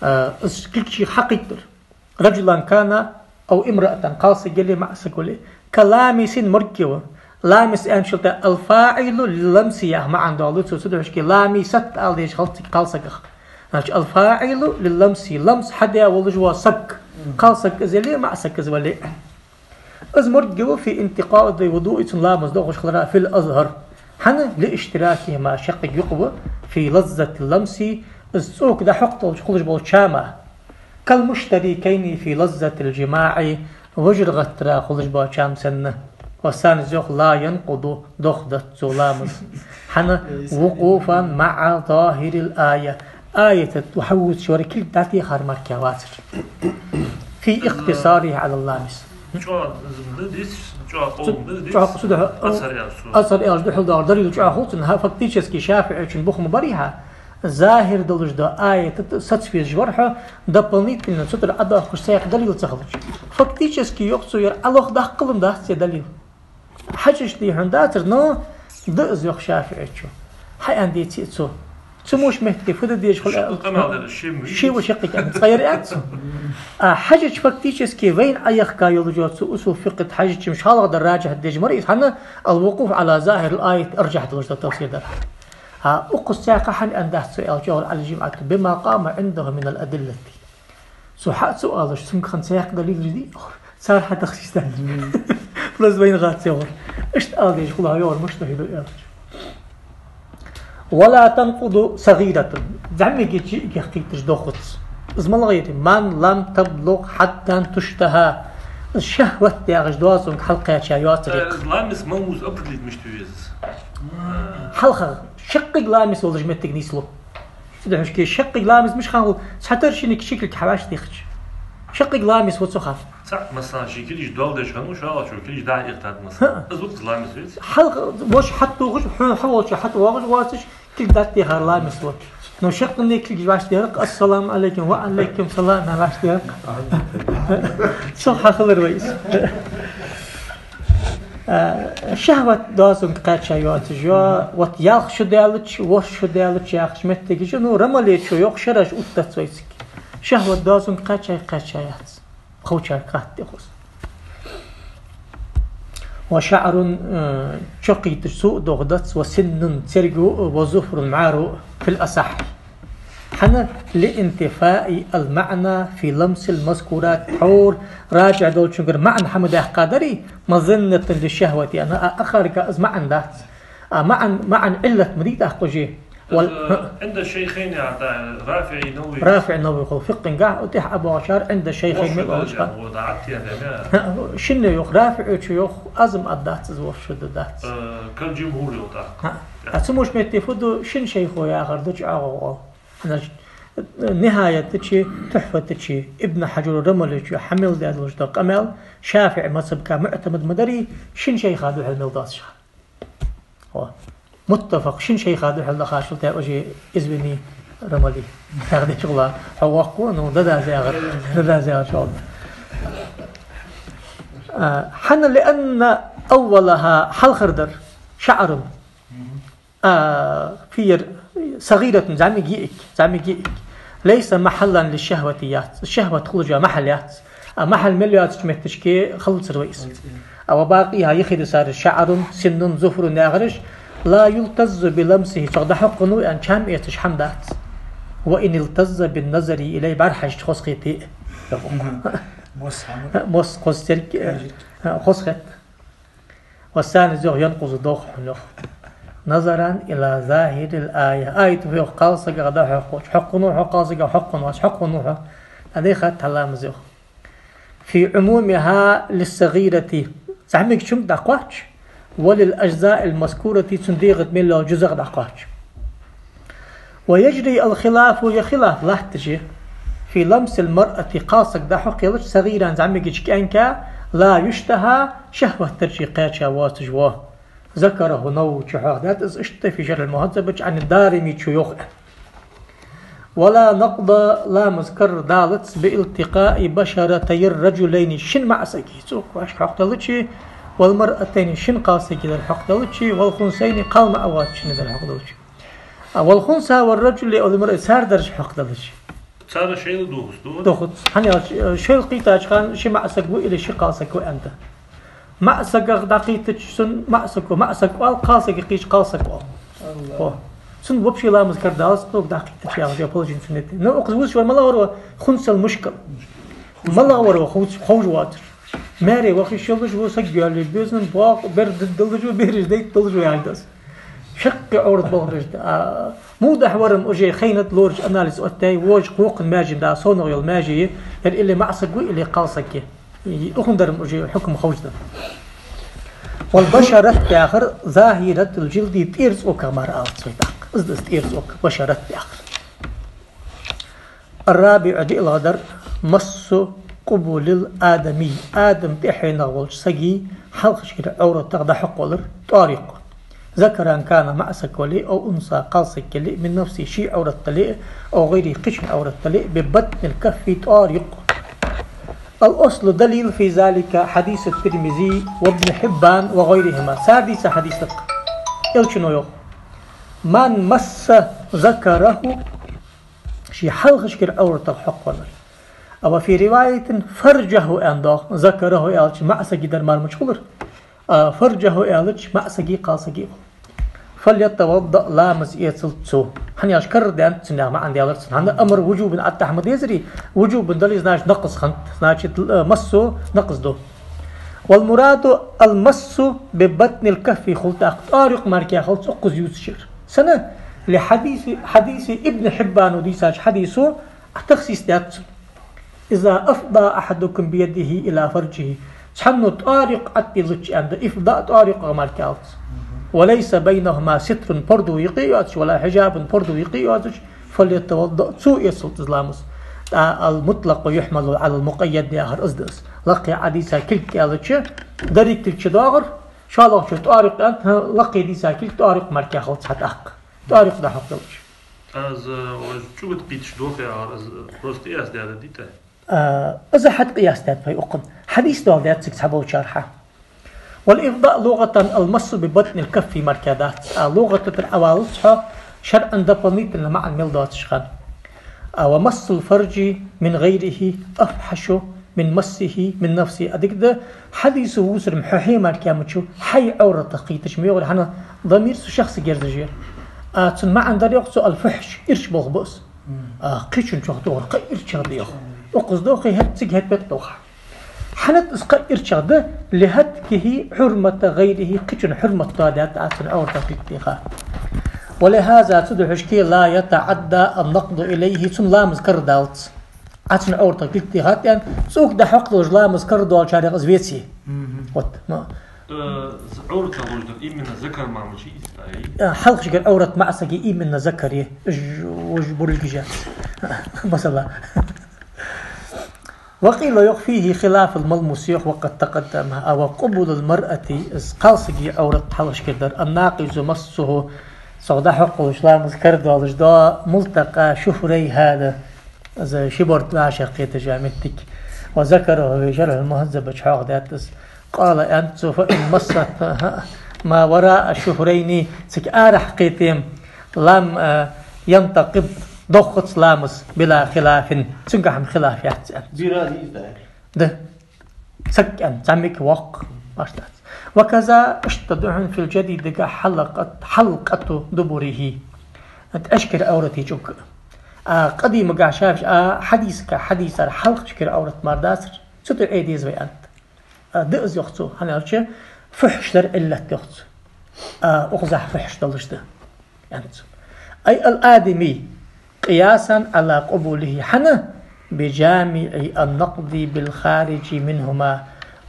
А, из кулг шийх хьакхийттар. رجلا كان أو امرأة, кхалсаг яле, маӀасаг вале. كلامس моргва. Ламис аьнначул тӀехьа الفاعل للمس яха маӀан доаллаш да цо, цудухьа ламисат ала дезаш хилац цига кхалсагах. Значит, الفاعل للمس, ламс хьадаь волаш вола саг. Кхалсаг из яле, маӀасаг из вале. Из моргва في انتقاض الوضوء, цун ламаз дохаш хилара, في الأظهر. ХӀана? لاشتراكهما, шаккхе юкъе ва, في لذة اللمس, из цӀока дӀахьокхадалча хулаш бола чама. كالمشتركين في لذة الجماع, вижар гӀаттара хулаш бола чам санна. والثاني, из йоах, لا ينقض, дохадац цо ламаз. ХӀана? وقوفا مع ظاهر الآية. Аята тӀа хьавувцаш вар кулг дӀатехар мара вацар. في اقتصاره على اللامس. ЧӀоагӀа из ма дий, чӀоагӀа къовл ма дий. ЧӀоагӀа цу духьа, асар яц цо. Асар яц, духьал доагӀар далил чӀоагӀа хул цун, хӀа, фактически ШафиӀийчун бух ма барий хьа, захӀир долаш да аята тӀа саца везаш вар хьо, дополнительно цу тӀара Ӏодоаккхаш цхьаккха далил ца хилча. Фактически, йоах цо, ер Ӏолохадаккхал дац цу далил. Хьажача дий хьона дацар, но да из, йоах ШафиӀийчо. Хьааьннадеце а цо. Цу муш метте фу де дезаш хул аьлча, ши ва шаккхе аьнна, цкъа яр аьннад цо. А хьажача, фактически вайна Ӏояхка йолаш йола цу усул фикъхӀ тӀа хьажача-м шоллагӀа дар раджихь деш мара из, хӀана, الوقوف على ظاهر الآية арджихь долаш да тафсир дар. А укхаза цхьаккха хӀана аьннадац цо аьлча, йоах, الجمعة بما قام عنده من الأدلة. Цо хьа ца оалаш, цунга хинна цхьаккха далилаш дий, цар хьатахсийсдац. Просто вайна гӀац, йоах. Иштта ала дезаш хул хьона, йоах, мишта хӀама да аьлча. ولا تنقض صغيرة. ЗӀамига чу а кхийтташ дохац. Из малагӀа я? من لم تبلغ حدا تشتهى. Из шахӀват яхаш доацанга хьалкхаьча йоацар. Э, из ламис малмус определить мишта веза? Хьалха, шаккхе ламис волаш моттиг нийслу. Цудухьа шаккхе ламис мишта хул, цхьатарра шиннега ши кулг хьавӀашагӀтехача. Шаккхе ламис ва цу хана. ЦаӀ, масала, ши кулгаш доал деш хиннав, шоллагӀчо кулгаш дӀа а ихтад, масала. ХӀа. Из укхаза ламис веций? Хьалха, воша хьатӀатохаш, хьо-, хьо волча хьатӀавоагӀаш воацаш, кулг дӀатехар ламис ва. Но шаккхе кулгаш вӀашагӀтехар, السلام عليكم, وعليكم السلام аьнна вӀашагӀтехар. Цох хьахилар вай из. А, шахӀват доацанга кхаьча йоацаш я, вот ялх шу даьлча, ворхӀ шу даьлча яхача моттигашка, ну, рамалечо йоах, шераш оттадац вайцига. ШахӀват доацанга кхаьчай, кхаьча яц. Пховчар кхатта тӀехуз. وشعر, э, чо кхийттача цо а дохадац, وسن, церго а, وظفر, мӀаро а, في الأصح. ХӀана? لانتفاء المعنى في لمس المذكورات. Хьора раджихь долчунгара маӀан хьа ма даьккхадарий, مظنة للشهوة, аьнна, а ахарга из маӀан дац. А маӀан, маӀан Ӏиллат ма дий тӀаккха уже. Вал- Из, э, عند الشيخين яхар да, РафиӀи, Навави. РафиӀи, Навави хул фикъхӀагахьа, тӀехьа ӀобоагӀачар عند الشيخين мел оалаш хул. Хьо да Ӏаттия да, ма? Шинне йоах, РафиӀечо йоах, аз-м аргдац из, вообще да дац. Э, كالجمهور йоах тӀаккха. ХӀа. ХӀа, цу муш метте фу ду, шин шайхо яхар да чӀоагӀа гӀо. ХӀанз, э, НихӀаят чу, Тухьфат чу, Ибн Хьаджар Рамалечо хьа мел даь долаш да къамаьл, ШафиӀий мазхӀабага муӀтамад ма дарий, шин шайха духьал мел доацаш хинна. О, муттафакъ, шин шайха духьал дахаш хул тӀа уже, извини, Рамали. Тагде чугла, хьо воккхо, ну, да-да зягӀар, да-да зягӀар шо. А, хӀана, لأن أولها хьалхардар, шаӀрун. А, фийр, сагӀиратун, зӀамига йиӀиг, зӀамига йиӀиг. ليس محلا للشهوة яц, шахӀват хулаш йола махьал яц. А махьал мел йоацача метташка хилацар вай из. А وباقيها, йихида сара, شعر, سن, ظفر яхараш, لا يلتذ بلمسه, цох дӀахьокхаргва аьнна чам эцаш хӀама дац. وإن التذ بالنظر إليه, бӀарахьежача хоза хет. Мгм. Мос хӀама. Мос хоза церг, э, хоза хет. والثاني, из йоах, ينقض, доху хьона йоах. نظرا إلى ظاهر الآية. Аят йоах, кхалсагах дӀахьокхаш. Хьокхаргва хьо кхалсагах, хьокхаргвац, хьокхаргва хьо. Тадехат хьа ламаз йоах. في عمومها للصغيرة, зӀамигачунга дӀакхоач, وللأجزاء المذكورة, цун дегӀа тӀа мел йола жузах дӀакхоач. ويجري الخلاف, е хилаф латташ я, في لمس المرأة, кхалсаг дӀахьокхаялча, صغيرا, зӀамигача кӀаьнка, لا يشتهى, шахӀват даржий кхаьча воацаш ва. ذكره النووي, чухьоахадаьд из иштта في شرح المهذب чу, عن الدارمي, цо йоах. ولا نقض, ламаз карра далац, بالتقاء بشرتي الرجلين, шин маӀа сага, цӀока вӀашка хьокхаделча, والمرأتين, шин кхалсага дар хьокхаделча, والخنثيين, кхалмаӀа воацача шинна дар хьокхаделча. А والخنثى والرجل أو المرأة, цар дараш хьокхаделча. Цар шоайла дохац, дохац. Дохац. ХӀана аьлча, шоайла кхийттача хана ши маӀа саг ва или ши кхалсаг ва аьнна да. МаӀа сагах дӀакхийттача цунна маӀа саг ва, маӀа саг оал, кхалсагах кхийттача кхалсаг оал. Аллах. О. Цунна вообще ламаз карра далац, цунга дӀакхийттача яхаш я положени цун метте. Ну, укхаза вувцаш вар малагӀа вар, хунсал мушкал. МалагӀа вар, ховш, ховш воацар. Маьре ваха йиш йолаш ва, саг йоалае безам, бокъо, бер дӀадалаш ва, бераш дайта долаш ва, яхаш да из. Шаккхе Ӏоврат болх беш да. А, мудахь вар-м уже хайнад лораш анализ оттаяй, вож кхокхана маьже да, совнагӀа йола маьже я, ер или маӀа саг ва, или кхалсаг я. И укхун дар-м уже хьукам ховш да. والبشرة яхар ظاهرة الجلد, тӀера цӀоках мара алац вай тӀаккха. Из да из тӀера цӀока, башарат яхар. الرابع, диълагӀдар, مس قبل الآدمي, Адам тӀехьенах волча сага хьалхашкара Ӏовратах дӀахьокхавалар, тӀоара юкъе. ذكرا كان, маӀа саг вале, أو أنثى, кхалсаг яле, من نفسه, ший Ӏоврат дале, أو غيره, кхычун Ӏоврат дале, ببطن الكف, тӀоара юкъе. الأصل, далил, في ذلك حديث الترمذي وابن حبان وغيرهما. Цар дийца хьадис да-кх. Элчано йоах: من مس ذكره, ший хьалхашкара Ӏовратах хьокхавеннар. А وفي رواية فرجه аьнна доагӀа, ذكره аьлча, маӀа сага дар мара мича хулар. А فرجه аьлча, маӀа сага, кхалсага хул. فليتوضأ, ламаз эцалда цо. ХӀана аьлча карара даьннад цунах, маӀан даьлар цун. ХӀана амр вужубан Ӏоттадахьа ма дезарий, вужубан дале, значит, накъаз хиннад, значит, э, массо накъаз ду. والمراد المس ببطن الكف хул тӀаккха, тӀоара юкъ мара кхы хилац укхаза ювцаш яр. Сенна? لحديث, حديث ابن حبان, дийцача хьадисо, а, тахсис даьд цун. إذا أفضى أحدكم بيده إلى فرجه. Цхьанне тӀоара юкъ Ӏотиллача аьнна да, ифда тӀоара юкъах мара кхы хилац. وليس بينهما ستر, пордув юкъе йоацаш, ولا حجاب, пордув юкъе йоацаш, فليتوضأ, цо эцалда из ламаз. ТӀа المطلق يحمل على المقيد яхар из да из. Лакхе Ӏодийца кулг аьлча, деррига кулг чудоагӀар, шоллагӀчо тӀоара юкъ аьннад, хӀа, лакхе дийца кулг тӀоара юкъ мара кхы хилац хьа тӀаккха. ТӀоара юкъ дӀахьокхаделча. Аз, э, вож чӀоагӀа кхийттача дохе, аз просто къияс даьд, дийта? А, из хьатӀа къияс даьд вай укхун. Хьадис доаладаьд цига цхьаболчар хьа. والإفضاء لغة المس ببطن الكف мара кхы дац. А лугӀата тӀара Ӏоваллалца хьо, шарӀан дополнительно маӀан мел доацаш хинна. А ومس الفرج من غيره أفحش من مسه من نفسه. А дика да, хьадисо вувцар-м хьо хье мара кхы мича, хьай Ӏовратах кхийттача ма йоагӀар, хӀана, дамир цу шахсага ерзаш я. А цун маӀан дар йоах цо الفحش, ирча болх ба из. А кхычун чу дохар кхы ирчагӀа да йоах. Укхаза дохе, хӀаьта цига, хӀаьта бетта дохе. ХӀана да из кхы ирчагӀа да? لهتكه حرمة غيره, кхычун хьурмат доадаьд цун Ӏовратах кхийтта дийха. ولهذا, цудухьа لا يتعدى النقض إليه, цунна ламаз карадалац. Ӏа цун Ӏовратах кулг техад аьнна, цунга дӀахьокхалуш ламаз карадоалачарех из веце. Мгм. Вот, ма. Э, з-, Ӏовратах луш дар именно закар мара ма йий из, да, и? Э, хьалхашкара Ӏоврат маӀа сага именно закар я, уж, уж буралгаш яц. Масала. وقيل, йоах, فيه خلاف الملموس, йоах, وقد تقدم, а, وقبول المرأة, из кхалсага Ӏоврат хьалхашкара дар, الناقض مسه, цох дӀахьокхалуш ламаз карадоалаш да, ملتقى شهريها да, из ши борта вӀашагӀкхеташ йола моттиг. وذكره في شرح المهذب чу хьоахадаьд из. قال, аьннад цо, فإن مست ما وراء الشهرين, цига арахьа кхетам, لم, а, ينتقض, доххац ламаз, بلا خلاف, цунгахьа-м хилаф яц, аьннад цо. Бира из да? Да. Саг аьнна, зӀамига, воккха, башха дац. وكذا, иштта да хьона, في الجديد дагахь حلقة, حلقة دبره. ТӀехьашкара Ӏоврата чӀуг. А къадимагахь шафиш, а хьадисагахь, хьадисара хьалхашкара Ӏоврат мара дацар, цу тӀа Ӏе деза вай, аьннад. А, да из, йоах цо, хӀана аьлча, фуьхьаш дар Ӏиллат, йоах цо. А, укхазахь фуьхьаш долаш да, аьннад цо. أي الآدمي قياسا على قبوله, хӀана, بجامع النقض بالخارج منهما,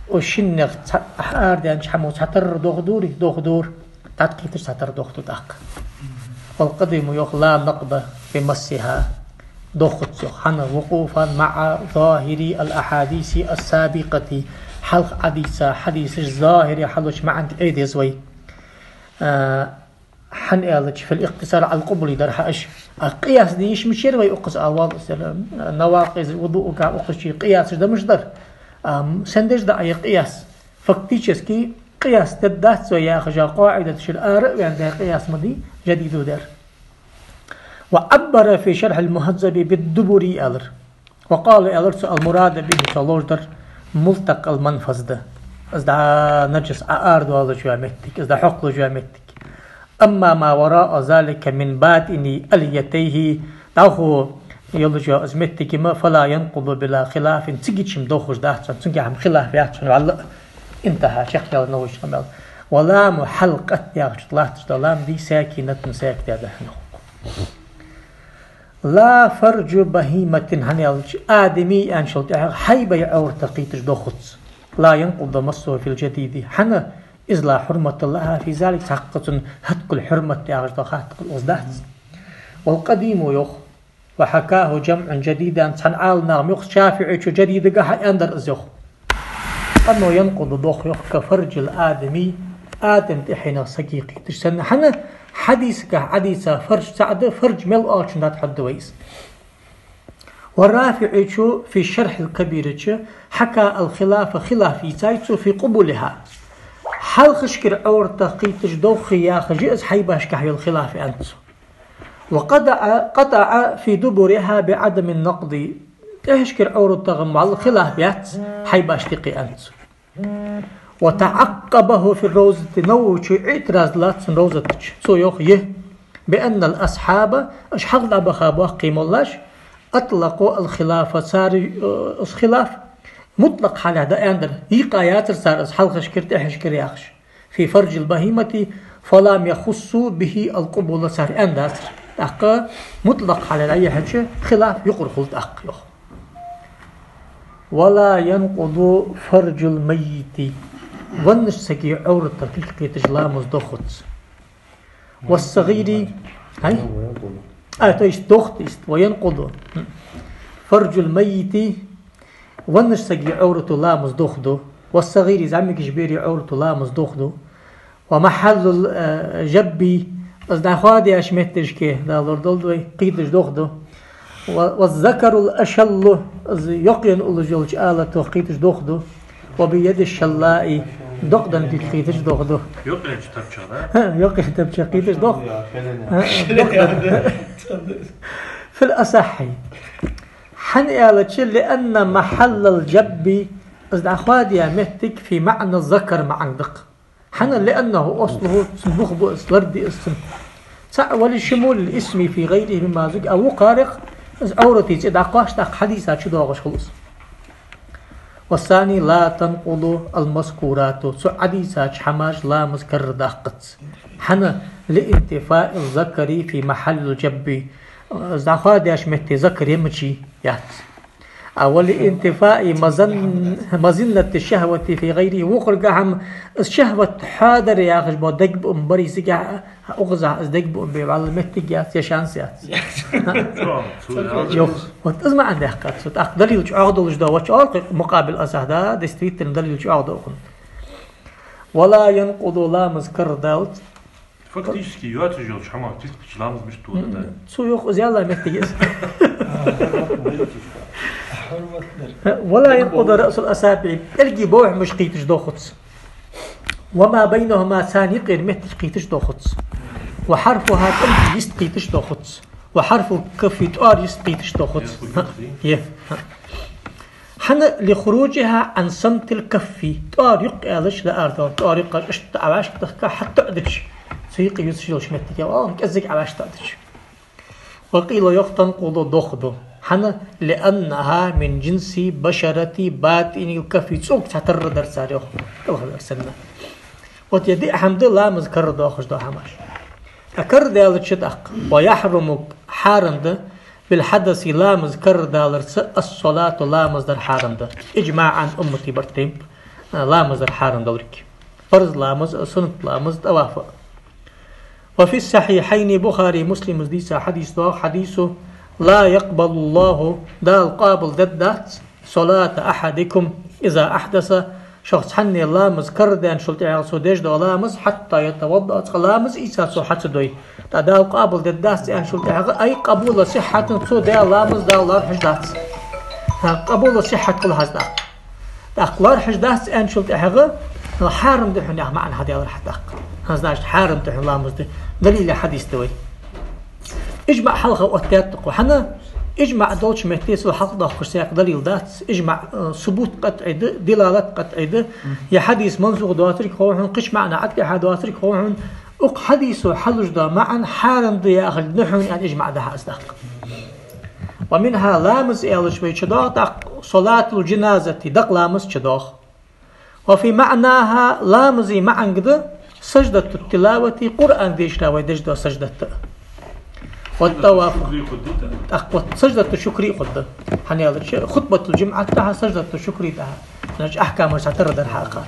уж шиннех цхьа-, арадаьннача хӀамо цхьатарра дохадора, дохадора. ТӀаккха кхетар цхьатарра дохаду тӀаккха. والقديم, йоах, لا نقض بمسها, доххац, йоах, хӀана, وقوفا مع ظاهر الأحاديث السابقة, хьалха Ӏодийца хьадисаш зохире хьалуча маӀанга Ӏе деза вай. А, хӀана аьлча, في الاقتصار على القبول дар хьа уж. А къияс де йиш мичара вай укхаза, а, вал, навакъиз вудуъагахь укхаза чу къиясаш да мишта дар. А, м, сен деш да Ӏа е къияс? Фактически, къияс дергдац вай яхаш йола къаӀидат шира ара а ваьнна, къияс ма дий, жадиду дар. وعبر في شرح المهذب بالدبر, аьлар. وقال, аьлар цо, المراد به, цо ловш дар ملتقى المنفذ да. Из дӀа наджас Ӏоарадоалаш йола моттиг, из дӀахьокхалуш йола моттиг. أما ما وراء ذلك من باطن أليتيه, дӀахо йолаш йола из моттиг-м, فلا ينقض بلا خلاف, цига чу-м доххаш дац хьона, цунгахьа-м хилаф яц хьона, валлахӀи. انتهى, чакхъяьлар новкъостал. ولام حلقة яхача тӀа латташ да лам дий, ساكنة, сакита да хьона. لا فرج بهيمة, хӀана аьлча, آدمي аьнначул тӀехьагӀа хьайбай Ӏовратах кхеташ доххац. لا ينقض مسه في الجديد, хӀана, إذ لا حرمة لها في ذلك, цхьаккха цунна хӀаьта кхы хьурмат яхаш дола хаттар укхаза дац. والقديم, йоах, وحكاه جمع جديدا, цхьан Ӏаламнаха йоах, ШафиӀийчо жадидагахьа аьннадар из, йоах. أنه ينقض, дох, йоах, كفرج الآدمي, Адам тӀехьенах сага кхеташ санна. ХӀана, хьадисагахь Ӏодийца фардж цаӀ да, фардж мел оалачун дӀатӀахьоргда вай из. والرافعي чу في الشرح الكبير чу حكى الخلاف, хилаф йийцай цо, في قبولها. Хьалхашкара Ӏовратах кхеташ доххий яхаш я из хьайбашкахь йола хилаф, аьннад цо. وقطع، قطع في دبرها بعدم النقض. ТӀехьашкара Ӏовратах-м валлахӀи хилаф яц хьайбашта юкъе, аьннад цо. وتعقبه في الروضة, Нававийчо иӀтираз лаьцад цун Равзата чу. Цо йоах: بأن الأصحاب, уж хьалха дӀабаха боккхий моллаш, أطلقوا الخلاف, цар, э, из хилаф мутлакъ хьале да аьннадар, йийкъа яцар цар из хьалхашкара, тӀехьашкара яхаш. في فرج البهيمة، فلم يخصوا به القبول, цар аьнна дацар. ТӀаккха мутлакъ хьале дӀайихьача, хилаф юкъара хул тӀаккха, йоах. ولا ينقض فرج الميت. Веннача сага Ӏовратах кулг кхеташ ламаз доххац. والصغير, хӀай? А, то есть дохду, то есть, وينقض فرج الميت, веннача сага Ӏоврата ламаз дохду. والصغير, зӀамигача бера Ӏоврата ламаз дохду. ومحل ال-, э, الجب, из дӀахоадаеш моттигашка, Дала лорадолда вай, кхеташ дохду. و-, والذكر الأشل, из йокъаенна уллаш йолча алатах кхеташ дохду. وبيد الشلاء, докъа денна кулг кхеташ дохду. Йокъаеннача тапчах, да? ХӀа, йокъаеннача тапчах кхеташ дохду. ХӀа, докъа денна. في الأصح. ХӀана аьлча, لأن محل الجب, из дӀахоадаеш моттиг, في معنى الذكر маӀан да-кх. ХӀана, لأنه أصله, цун бух ба из, лард я из цун. ЦаӀ, ولشمول الاسم في غيره مما ذكر, а вокхарех из Ӏоврата цӀи дӀакхоач, тӀаккха хьадиса чу доагӀаш хул из. والثاني لا تنقض المذكورات. Цу Ӏодийцача хӀамаш ламаз карра даккхац. ХӀана? لانتفاء الذكر في محل الجب. Из дӀахоадеш метте закар емачи яц. А ولانتفاء مظن-، مظنة الشهوة في غيره. Вокхарга хӀама, из шахӀват хьадар яхаш бола дегабуам барий сигахь, укхазахь из дегабуам бе валла моттиг яц, я шанс яц. Йох, вот из маӀан даьккхад цо. ТӀаккха далил чӀоагӀа долаш да, вача оал-кх мукъабил асахь да, действительно далил чӀоагӀа да укхун. ولا ينقض, ламаз карра далац. Фактически, йоацаш йолча хӀамах тискача ламаз мишта да? Цо йох, из яла моттиг я из. ولا ينقض رأس الأصابع, пӀелгий бовхьамаш кхийташ доахац. وما بينهما, царна юкъера моттиг кхийташ доахац. وحرفها, тӀом йист кхийташ доахац. وحرف الكف, тӀоара йист кхийташ доахац. Е. ХӀана? لخروجها عن صمت الكف. ТӀоара юкъ аьлча, лаьар дола тӀоара юкъ аьлча, иштта Ӏаваьшка дахка хьатоӀадича, цу юкъе ювцаш йолча моттиге, оал, кӀеззига Ӏаваьшка тоӀадича. وقيل, йох, تنقض, доахаду. ХӀана? لأنها من جنس بشرة باطن الكف. ЦӀока цхьатарра дар цар, йох, кӀалхардар санна. Вот ер диъ хӀама да ламаз карра доахаш дола хӀамаш. ТӀаккха карра даьлча тӀаккха. ويحرم, хьарам да, بالحدث, ламаз карра даларца, الصلاة, ламаз дар хьарам да. إجماعا, уммата барт тайп, ламаз дар хьарам долга. Парз ламаз, суннат ламаз, тӀаваф. وفي الصحيحين, Бухаре, Муслима дийца хьадис да, хьадису: لا يقبل الله, Дала къоабал дергдац, صلاة أحدكم إذا أحدث, шух цхьанне ламаз карра даьнначул тӀехьагӀа цо деш дола ламаз, حتى يتوضأ, цкъа ламаз ийца цо хьа ца дой. ТӀаккха Дала къоабал дергдац аьнначул тӀехьагӀа, أي قبول صحة, цо даь ламаз Дала лоархӀаш дац. ХӀа, къабула сихьат хул хьажа тӀаккха. ТӀаккха лоархӀаш дац аьнначул тӀехьагӀа, хьарам да хьона яха маӀан хьадаьлар хьа тӀаккха. ХӀа, значит, хьарам да хьона ламаз де. Далиле хьадис да вай. ИжмаӀ хьалха оттадаьд тхо. ХӀана? ИжмаӀ долча метте цул хьалха доахкаш саг далил дац. ИжмаӀ, э, субут къатӀий да, дилалат къатӀий да. Е хьадис мансух доацарг хов хьона, кхыча маӀан Ӏаттехьа доацарг хов хьона. Укх хьадисо хьалуш дола маӀан хьарам да яхилга да хьона аьнна ижмаӀ да хьа аз тӀаккха. ومنها, ламаз аьлча вай чудоагӀа тӀаккха صلاة الجنازة, дакъа ламаз чудоагӀа. وفي معناها, ламаза маӀанга да سجدة التلاوة, Къуръан дешара вай деш дола саждат. والطواف, тӀаккха вот саждату шукри хургда. ХӀана аьлча хутбатул-жумӀат тӀа, саждату шукри тӀа. Значит, ахькамаш цхьатарра дар хьакъа.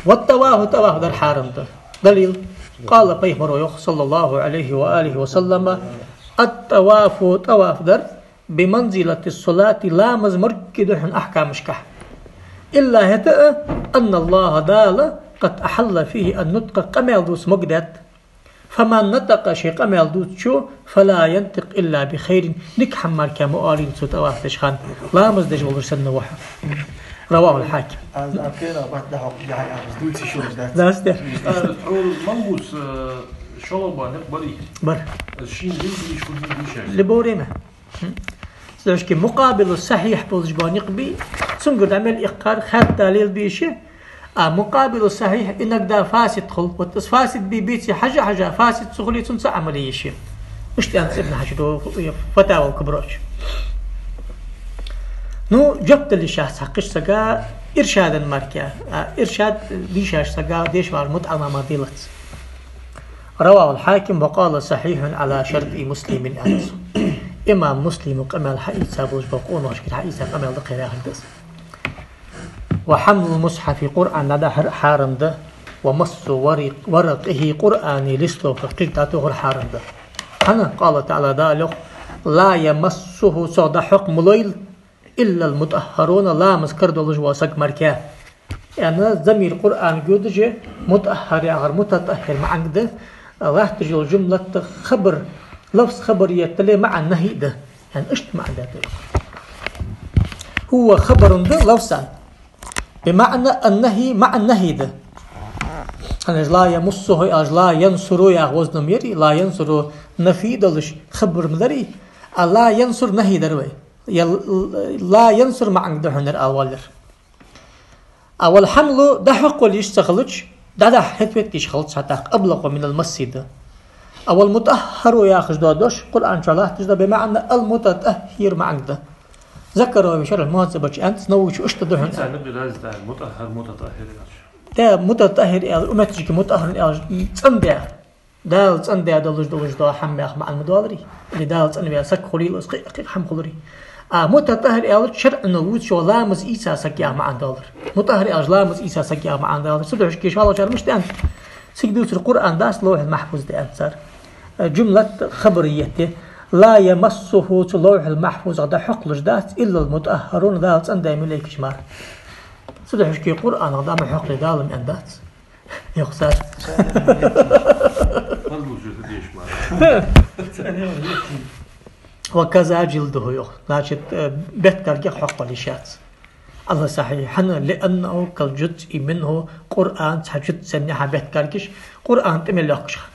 والطواف, тӀаваф дар хьарам да. Далил: قال, пайхамаро йох, صلى الله عليه وآله وسلم: الطواف, тӀаваф дар, بمنزلة الصلاة, ламаз моргга да хьона ахькамашкахь. إلا, хӀаьта а, أن الله, Дала, قد أحل فيه النطق, къамаьл дувца могадаьд. فمن نطق, ше къамаьл дувцачо, فلا ينطق إلا بخير, дика хӀама мара ма оалийла цо тӀаваф деча хана, ламаз деш волаш санна ва хьо. رواه الحاكم. Аз а кхера бат да хьо, яхьа, аз дувцаш йолаш дац. Дац те. Ар хьол малбус, э, шолба никъ барий? Бар. Шин дин диш, худин диш. Любое время. Хм. Слушайте, мукъабилу сахьихь болаш бола никъ бий, цунгара дӀа мел иккхар хатта лелабе йиш я, а мукъабилу сахьихь иногда фасид хул. Вот из фасид бий-беций хьажа-хьажа, фасид ца хуле, цунца Ӏамал е йиш я. Иштта аьннад Ибн Хьажаро Фатавал Кубро чу. Ну, жоп дала йиш яц цхьаккхача сага иршада мара. А иршад дийшача сага дешаш мутаӀал мара делац. رواه الحاكم وقال صحيح على شرط مسلم, аьннад цо. Имам Муслима къамаьл хьаийца болаш бола къонахашкара хьаийца къамаьл да кхера хӀанз. وحمل المصحف, Къуръан дӀадахьар хьарам да, ومس ورق-, ورقه, Къуръана листовках кхы дӀатохар хьарам да. ХӀана? قال تعالى, Дала йох: لا يمسه, цох дӀахьокха ма лойла, إلا المطهرون, ламаз карадолаш вола саг мара. Яъни замир Къуръанга йодаш я, мутаххар яхар мутатаххир маӀанга да, латташ йола жумлат хабар, лафз хабар еттале маӀан нахьи да. Яъни иштта маӀан да. هو خبر да лафзан. بمعنى النهي, маӀан нахьи да. ХӀана аьлча لا يمسه, аьлча لا ينصر яха вазн ма яр, لا ينصر нафи долаш хабар ма дарий, а لا ينصر нахьи дар вай. Я لا ينصر маӀанга да хьона ала валар. А والحمل дӀахьокхавала йиш ца хилча, дӀадахьа хӀета ветташ хилац хьа тӀаккха, أبلغ من المس да. А والمطهر яхаш дола дош, Къуръан чу латташ да, بمعنى المتطهر маӀанга да. Закарови шархь Мухьаззаба чу аьннад, Нававичо иштта да хьона. Цхьанна бираз да мутӀаххар, мутатӀаххир аьлча. Да, мутатӀаххир аьлча, уметташка мутӀаххар аьлча, цӀендаь. Дала цӀендаь долаш долаш да хӀама яха маӀан ма доларий. Или Дала цӀенваь саг хулийла из, кхы, кхы хӀама хуларий. А мутатӀаххир аьлча, шарӀо вувцаш ламаз ийца саг яха маӀан долар. МутӀаххар аьлча, ламаз ийца саг яха маӀан долар. Цудухьа шки шоллагӀчар мишта аьннад? Цига дувцар Къуръан дац, Ловхьул Махьфуз да аьннад цар. Э, жумлат хабарийя да. لا يمسه, цу Ловхьул Махьфузах дӀахьокхалуш дац, إلا المطهرون, Дала цӀендаь малейкаш мара. Цудухьа шки Къуръанах дӀа ма хьокхале Дала ма аьннадац. Йоах цар. Хьалбузуьйту деш мара. وكذا جلده, йоах. Значит, э, бетт гаргех хьокхавала йиш яц. على الصحيح, хӀана, لأنه كالجزء منه, Къуръан цхьа жуз санна хьа бетт гаргаш, Къуръан тӀа мел йоахкаш хана.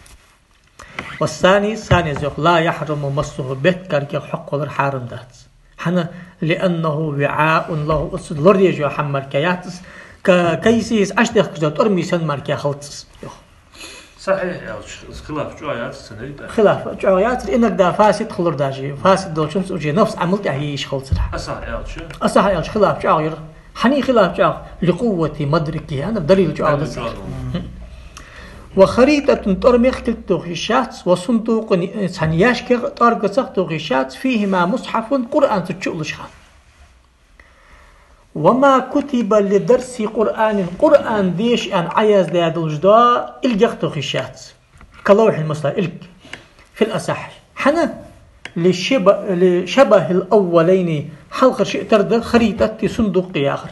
والثاني, саниза йоах, لا يحرم مسه, бетт гаргех хьокхавалар хьарам дац. ХӀана, لأنه وعاء له, из лораеш йола хӀама мара яц из, ككيسه, из Ӏочудехкаш дола тӀормий санна мара хилац из, йоах. Сахьихь аьлча, из хилаф чӀоагӀа яц цун, ай? Хилаф чӀоагӀа яцар, иногда фасид хулар даже. Фасид долчунца уже нафс Ӏамал тӀехьа е йиш хилацар. Асахь аьлча? Асахь аьлча хилаф чӀоагӀа яр. ХӀана хилаф чӀоагӀа? لقوة مدركه, хӀана, далил чӀоагӀа да цар. Далил чӀоагӀа да. وخريطة, тӀормех кулг тоха йиш яц, وصندوق, цхьан яьшкех, тӀоаргацах тоха йиш яц, فيهما مصحف, Къуръан цу чу уллаш хана. وما كتب لدرس قرآن, Къуръан деша аьнна Ӏояздаь долаш дола илгех тоха йиш яц. كلوح المصحف, илг. في الأصح. ХӀана? لشبه, لشبه الأولين, хьалхара шиъ тара да, خريطة, صندوق яхар.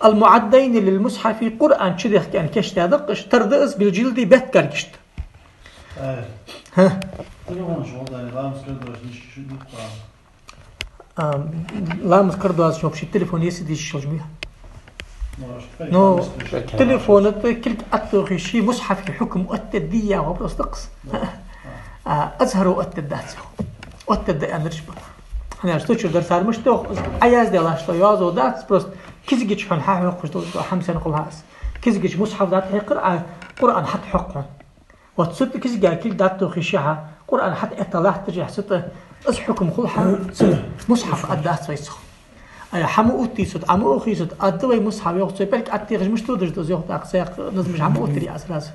المعدين للمصحف, Къуръан чудехка аьнна кийчдаь да-кх уж, тара да из, بالجلد, бетт гаргашта. Э. ХӀа? Телефон чу валдай, ламаз кара доацаш ниш чу дукха. А, ламаз кара доацаш вообще телефон еси дийшача хьалха ма. Ну, телефона тӀа кулг Ӏотохе йиш я, мусхьафа хьукам оттаде деза яха вопрос да-кх из. А, Азхаро оттадаьдац, йоах. Оттадаь аьннараш ба. ХӀана аьлча цу чура дар цар мишта йоах, Ӏояздаь латташ дола йоазув дац, просто кизгача хьона хьахьокхаш дола хӀама санна хул хьа из. Кизгача мусхьаф дӀатӀахьекхар, а Къуръан хьатӀахьокх хьона. Вот цу тӀа кизга кулг дӀатохе йиш я хьа, Къуръан хьатӀаэтта латташехь цу тӀа, из хьукам хул хьа, цу мусхьаф Ӏоатта дац вай цох. Ай, хьа ма оттаде цу тӀа, Ӏа ма ухе цу тӀа, Ӏоатта вай мусхьаф, йоах, цу пӀелг Ӏоттехаш мишта додаш да из, йоах, тӀаккха цхьаькха назмаш хьа ма оттарий Ӏа сразу.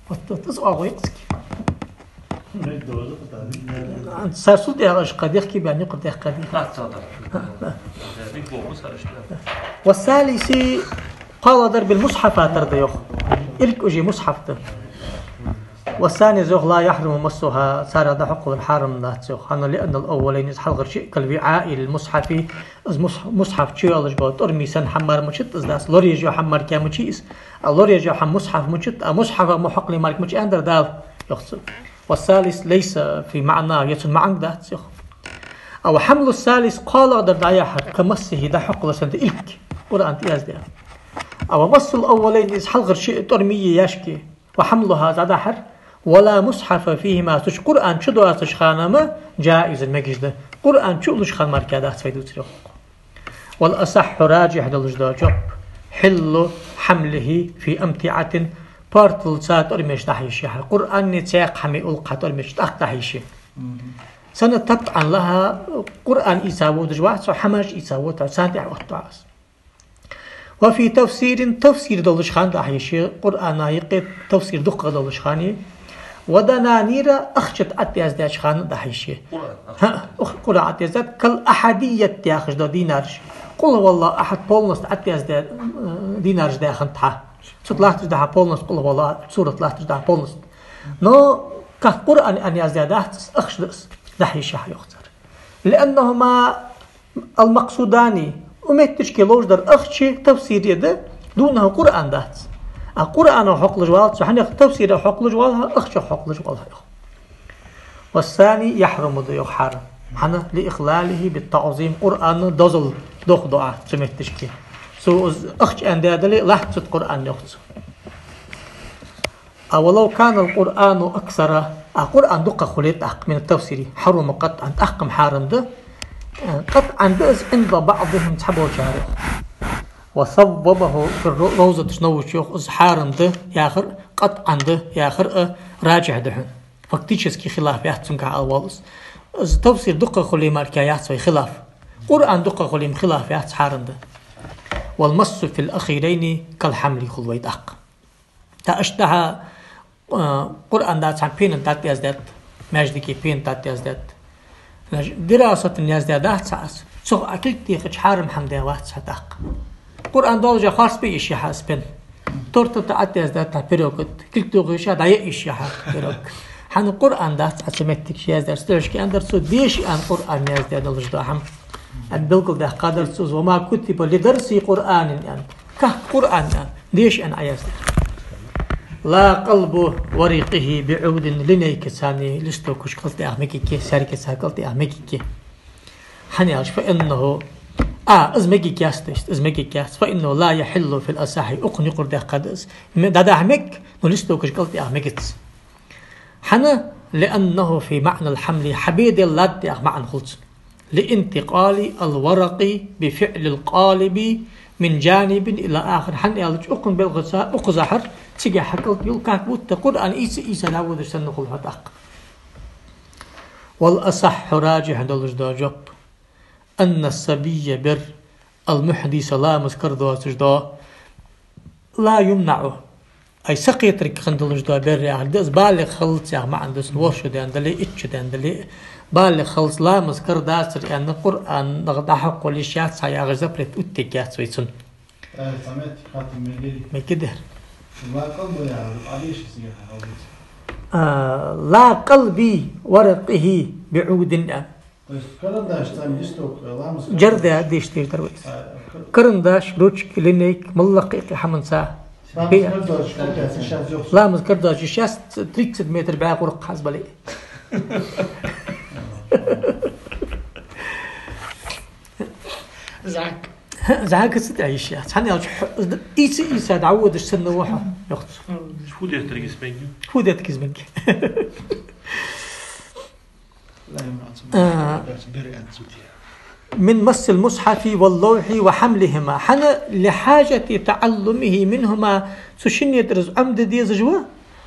Вот, вот из оагӀув я-кх цига. Цар сул тӀехьа аш кхы дехке баьнна, юкъара дехка дий. والثالث, кхоалагӀдар بالمصحف тара да, йоах. Илг уже мусхьаф да. والثاني, йоах, لا يحرم مسها, царех дӀахьокхалар хьарам дац, йоах. ХӀана, لأن الأولين, из хьалхара шиъ, كالوعاء للمصحف, из мус-, мусхьаф чуйоалаш бола тӀормий санна хӀама мара мичад, из дац, лораеш йола хӀама мара мичай из. А лораеш йола хӀама мусхьаф мичад, а мусхьафах ма хьокхале мара мича аьннадар Дала, йоах цо. والثالث ليس في معناه, е цун маӀанга дац, йоах. А وحمل الثالث, кхоалагӀдар дӀаяхьар, كمسه, дӀахьокхалар санна да илг, Къуръан тӀа яздаь. А ومس الأولين, из хьалхара шиъ тӀормий е яьшки, وحملها, из дӀадахьар, ولا مصحف فيهما, цу чу Къуръан чудоацача хана-м جائز, мегаш да. Къуръан чу уллаш хана мара дац вай дувцар, йоах. والأصح, раджихь долаш да жоп, حل حمله في أمتعة, порталца тӀормеш дӀахьа йиш я хьа. Къуръани цхьаькха хӀамеи уллакххьа тӀормеш тӀаккха дӀахьа йиш я. Мгм. Цхьана таб Ӏан лаха, Къуръан ийца водаш вац хьо, хӀамаш ийца вода хьо, царна тӀехьа оттаду Ӏа из. وفي تفسير, тафсир долаш хана дӀахьа йиш я, Къуръана юкъе тафсир дукхагӀа долаш хана. ودنانير, ахча тӀа Ӏояздаьча хана дӀахьа йиш я. Къуръан, ахча. ХӀа, ух, Къуръан Ӏояздаьд, كالأحدية яхаш да динараш. قل هو الله أحد полностью Ӏояздаь, э, динараш да хӀанз хьа. Цу тӀа латташ да хьа полностью, قل هو الله أحد сурат латташ да хьа полностью. Но, как Къуръан Ӏояздаь дац, ахча да из, дӀахьа йиш я хьа, йоах цар. لأنهما المقصودان, укх метташка ловш дар ахчеи тафсири да, دونه, Къуръан дац. А Къуръанах хьокхалуш валац цо, хӀана аьлча тафсирах хьокхалуш валац хьо, ахчах хьокхалуш валац хьо, йоах. والثاني يحرم, да, йоах, хьарам. ХӀана? لإخلاله بالتعظيم, Къуръан дозал дохаду Ӏа цу метташка. Цо из ахча аьнна даь дале, латт цу тӀа Къуръан, йоах цо. А ولو كان القرآن أكثر, а Къуръан дукха хуле тӀаккха, من التفسير, حرم قطعا, тӀаккха-м хьарам да, э, قطعا да из عند بعضهم, цхьаболчар, йоах. وصوبه في الر-, روضة, Нававичо йоах, из хьарам да яхар, قطعا да яхар а раджихь да хьона. Фактически хилаф яц цунга, ала воалл из. Из тафсир дукха хуле мара яц вай хилаф. Къуръан дукха хуле-м хилаф яц, хьарам да. والمس في الأخيرين كالحمل хул вай тӀаккха. ТӀаккха иштта, а, Къуръан дац хьона пенна тӀа яздаьд, маьждиге пенна тӀа яздаьд. Значит, дирасатан яздаь дац хьона из. Цох а кулг техача хьарам хӀама даь вац хьо тӀаккха. Къуръан долча хорс бе йиш я хьа из пенна. Торта тӀа яздаьд хьона пирог, кулг тохаш а дӀаяа йиш я хьа пирог. ХӀана, Къуръан дац хьона цу меттиге яздаь. Строчка аьннадар цо, деша аьнна Къуръан яздаь долаш да хӀама. Аьнна белгалдаьккхадар цо из: وما كتب لدرس قرآن аьнна. Кахка Къуръан аьнна, деша аьнна Ӏояздаьд. لا قلب ورقه بعود, линейкаца, листокаш кӀалтӀаьха мегаргья, саьргаца кӀалтӀаьха мегаргья. ХӀана аьлча, فإنه, а, из мегаргьяц, то есть, из мегаргьяц, فإنه لا يحل في الأصح, укхунна юкъара даьккхад из. Ме-, дӀадахьа мег, но листокаш кӀалтӀаьха мегац. ХӀана? لأنه في معنى الحمل, хьабе дела латта яха маӀан хул цун. لانتقال الورق بفعل القالب من جانب إلى آخر. ХӀана аьлча, укхун белгӀаца укхаза хьар цига хьакӀалтӀа йола, как будто Къуръан ийца-ийца дӀаводаш санна хул хьо тӀаккха. والأصح, раджихь долаш да жоп, أن الصبي, бер, المحدث, ламаз кара доацаш да, لا يمنع, ай, сакхетарг хинна долаш да бер яхар да из, балигӀ хилац яха маӀан да цун, ворхӀ шу даьнна дале, итт шу даьнна дале, балигӀ хилац, ламаз кара дацар аьнна, Къуръанах дӀахьокхал йиш яц хьа яхаш запрет оттаергьяц вай цунна. Э, цхьа моттиг хаттар мегий? Мегаргда. لا قلب яхар, Ӏадеша из яхар хьалбица. А, لا قلب ورقه بعود аьнна. То есть карандаш цхьан листок, э, ламаз кара... Джарда деш деш дар вай. А, к- Карандаш, ручка, линейка, моллагӀа кхы хӀаманца. Ламаз кара доацаш кӀалтӀаьха йиш яц из. Ламаз кара доацаш йиш яц, тридцать метр бӀаь гӀуракх хьаз бале. ЗӀамига. ЗӀамига ца тӀа йиш яц. ХӀана аьлча, хьо-, ийца-ийца дӀаводаш санна ва хьо, йоах цо. Фу деттаргиз мег? Фу деттаргиз мег? لا يمنع. А. من مس المصحف واللوح وحملهما. ХӀана? لحاجة تعلمه منهما. Цу шинне тӀара из Ӏомаде дезаш ва.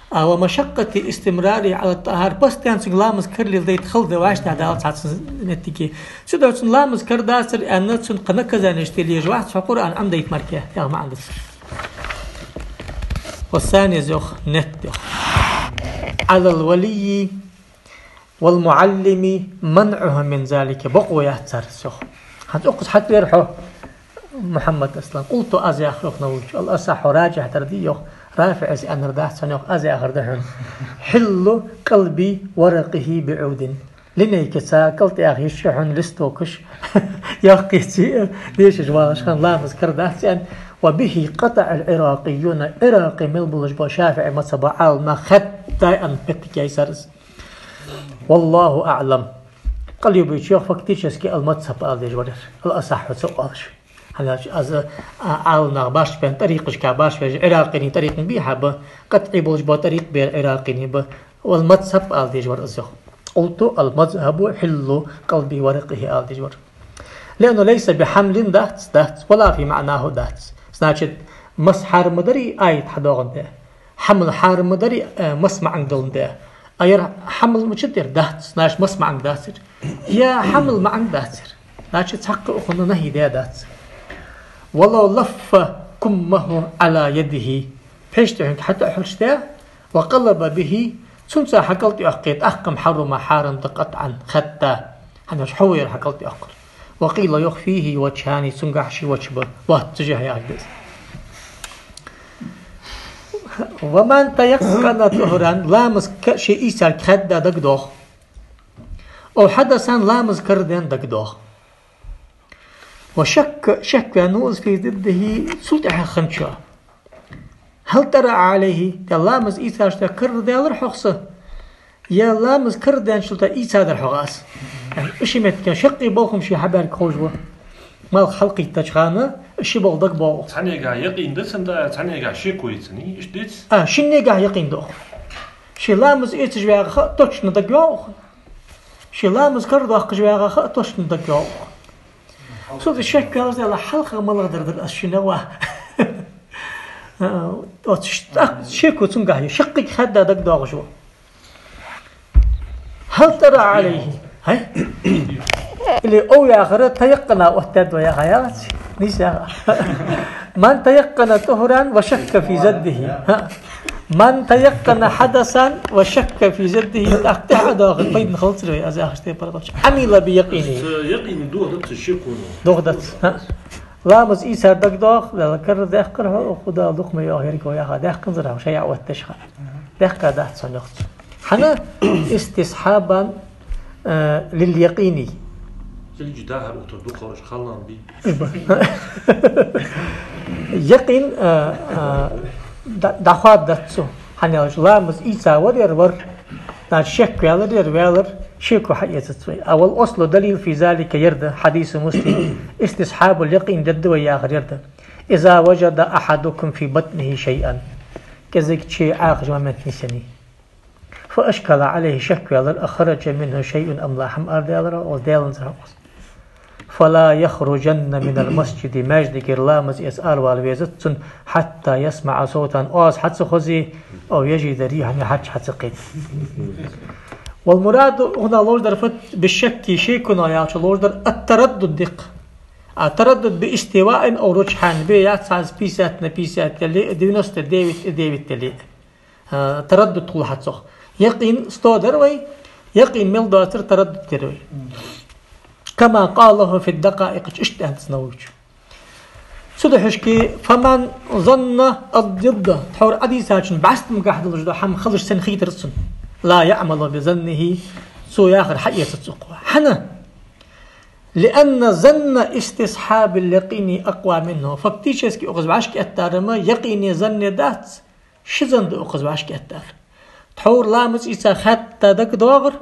А, ومشقة استمراره على الطهارة. Постоянно цунга ламаз кара леладайта хала да, вӀаштӀехьадалац хьа цу моттиге. Цудухьа цунна ламаз кара дацар аьнна, цунна кхы наказанеш тӀа лелаш вац хьо, Къуръан Ӏомадайта мара, яха маӀан да цун. والثاني, из йоах, нетта йоах. على الولي والمعلم منعه من ذلك, бокъо яц цар из, йоах. ХӀанз укхаза хьатӀавера хьо, Мухьаммад Аслан. قلت, аз яхар, йоах Нававийс, الأصح, раджихь дар да, йоах, РафиӀас аьннар дац хьона, йоах, аз яхар да хьона. حل قلب ورقه بعود. Линейкаца кӀалтӀаьха йиш я хьона листокаш йоккхийца дешаш вагӀаш хинна, ламаз кара дац аьнна. وبه قطع العراقيون, Ӏиракъе мел болаш бола ШафиӀий мазхӀаба Ӏаламнах хаьдда аьнна моттиг я из цар. والله أعلم. Къултубийс йоах, фактически المذهب ала дезаш вар ер, الأصح ца оалаш. ХӀана аьлча, аз, а, Ӏаламнах башха баьнна, тӀарикъашка башха баьнна, Ӏиракъий тӀарикъ бий хьа ба, къатӀий болаш бола тӀарикъ ба ер Ӏиракъий ба, والمذهب ала дезаш вар из, йоах. قلت المذهب حل قلب ورقه ала дезаш вар. لأنه ليس بحمل дац, дац, ولا في معناه дац. Значит, мас хьарам ма дарий аят хьадоагӀандаь. Хьамл хьарам ма дарий, э, мас маӀан доландаь. А ер хьамл мичад ер? Дац, значит, мас маӀан дац ер. Е хьамл маӀан дац ер. Значит, цхьаккха укхунна нахьи даь дац. ولو لف كمه على يده. ПхьегӀа тӀехьенга хьатӀа а хьурчдаь, وقلب به, цунца хьакӀалтӀайоаккхе, тӀаккха-м حرم, хьарам да, قطعا, хаьдда. ХӀана аьлча хьо ва ер хьакӀалтӀайоаккхар. وقيل, йоах, فيه وجهان, цунгахь ши ваджхӀ ба. Вац цу жахьа яхилга да из. ومن تيقن طهرا, ламаз ка-, ше ийцар хаьдда дагадоагӀа. أو حدثا, ламаз кара даьнна дагадоагӀа. وشك, шек ваьннав из, في ضده, цул тӀехьа хинначоа. هل طرأ عليه, е ламаз ийцачул тӀехьа карадаьлар хьох из, е ламаз кара даьнначул тӀехьа ийцадар хьох из. Яъни, уж ши моттиг, шаккхе болх-м ший хьабаьрга ховш ва. Малх хьалкхийттача хана уж ши болх дагабоагӀа. Цхьаннегахь якъин да цунна, цхьаннегахь шеко я цунна, иштта деций? А, шиннегахь якъин да укхо. Ше ламаз эцаш вагӀа ха а точно дагайоагӀа укхо. Ше ламаз кара доаккхаш вагӀа ха а точно дагайоагӀа укхо. Цул тӀехьа шек ваьлча, хьалха малагӀдар дар аз шийна ва. А, оцу ш-, тӀаккха шеко цунгахь я, шаккхе хаьдда дагадоагӀаш ва. هل طرأ عليه. ХӀай? Или أو яхар تيقن оттадаьд вай яха яц. Нийса яха. من تيقن طهرا وشك في زنه. ХӀа. من تيقن حدثا وشك في زنه. ТӀаккха тӀехьа а доагӀа, пайдана хилац вай, аз яхаш тайпара гӀоча. عمل بيقينه. Ца якъин дохадац шеконо. Дохадац. ХӀа. Ламаз ийцар дагадоагӀа, Даьла кара даьккхар хьо, укх Дала дукха ма йоах еррига яха, даьккханзар хьо, шоай яа отташ хьа. Даьккха дац хьона йоах цо. ХӀана? استصحابا, э, لليقين. Зилж дахар утар дукхагӀаш халан би. Якъин, э, э, да-, дӀахоададац цо. ХӀана аьлча ламаз ийца вар ер вар, значит, шек ваьлар ер ваьлар, шеко хьаэцац вай. А والأصل دليل في ذلك ер да, حديث مسلم, استصحاب اليقين дергда вай яхар ер да. إذا وجد أحدكم في بطنه شيئا. КӀезига ший Ӏаьхача момент нийсъеннай. فأشكل عليه, шек ваьлар, أخرج منه شيء أم لا, хӀама арадаьлар, оз даьланзар хьа оз. فلا يخرجن من المسجد, маьждигера ламаз эца аравала везац цунна, حتى يسمع صوتا, оаз хьа ца хозий, أو يجد ريحا, хьаж хьа ца кхетий. والمراد, укхунах ловш дар фуд, بالشك, шеконах яхачох ловш дар, التردد да-кх. А тараддуд باستواء أو رجحان, бе яц хьа из пятьдесят на пятьдесят яле а, девяносто девять и девять яле а. А, тараддуд хул хьа цох. Якъин сто дар вай, якъин мел доацар тараддуд дир вай. كما قاله في الدقائق, иштта аьннад цо Нававийс. Цудухьа шки, فمن ظن الضد, тхьовра Ӏодийцачун бӀаьстамгахь долаш дола хӀама хилаш санна хийтар цунна. لا يعمل بظنه, цо яхар хьаэцац укхо. ХӀана? لأن ظن استصحاب اليقين أقوى منه. Фактически укхаза вӀашкаэттар-м якъине, занне дац, ши зан да укхаза вӀашкаэттар. Тхьовра ламаз ийца хаьдда дагадоагӀар,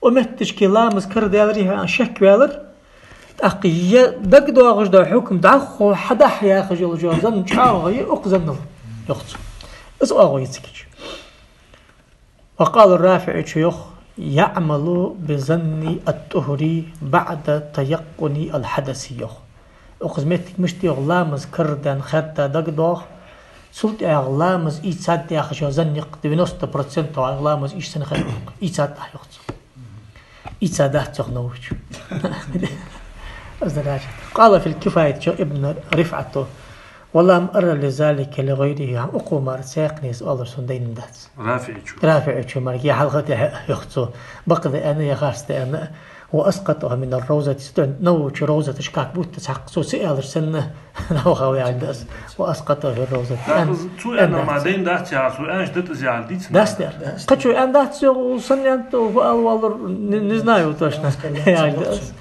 укх метташка ламаз карадаьларий хьона шек ваьлар, тӀаккха е дагадоагӀаш дола хьукам дӀахо хьадахьа яхаш йола зан чӀоагӀо я укх заннал, йоах цо. Из оагӀув я цига. وقال الرافعي, цо йоах: يعمل بظن الطهر بعد تيقن الحدث, йоах. Укхаза моттиг мишта я йоах: ламаз карадаьнна хаьдда дагадоагӀа, цул тӀехьагӀа ламаз ийцад яхаш йола зан я-кх, девяносто процентов ламаз ийша санна хет йоах, ийцад, йоах цо. Ийцадац, йоах Нававийс. Аз даражат. قال في الكفاية, цо йоах, Ибн РифӀата: ولم أر لذلك لغيره, хӀама укхо мара цхьаькхане из оалар сона дайна дац. РафиӀийс. РафиӀийс мара, е хьалха тӀехьа, йоах цо, бакъда аьнна, е харцда аьнна. وأسقطه من الروضة, цу тӀа Нававийс Равзата тӀа как будто цхьаккха цо ца аьлар санна, Нававийс яхаш да из. وأسقطه في الروضة. Так, аьнна, цо аьнна ма дайна дац яхар, цо аьнна дац из яхар дийцад. Дац, дац. Кхы цо аьнна дац, йоах, санна аьннад, фу ала воаллар, не, не знаю точно, яхаш да из.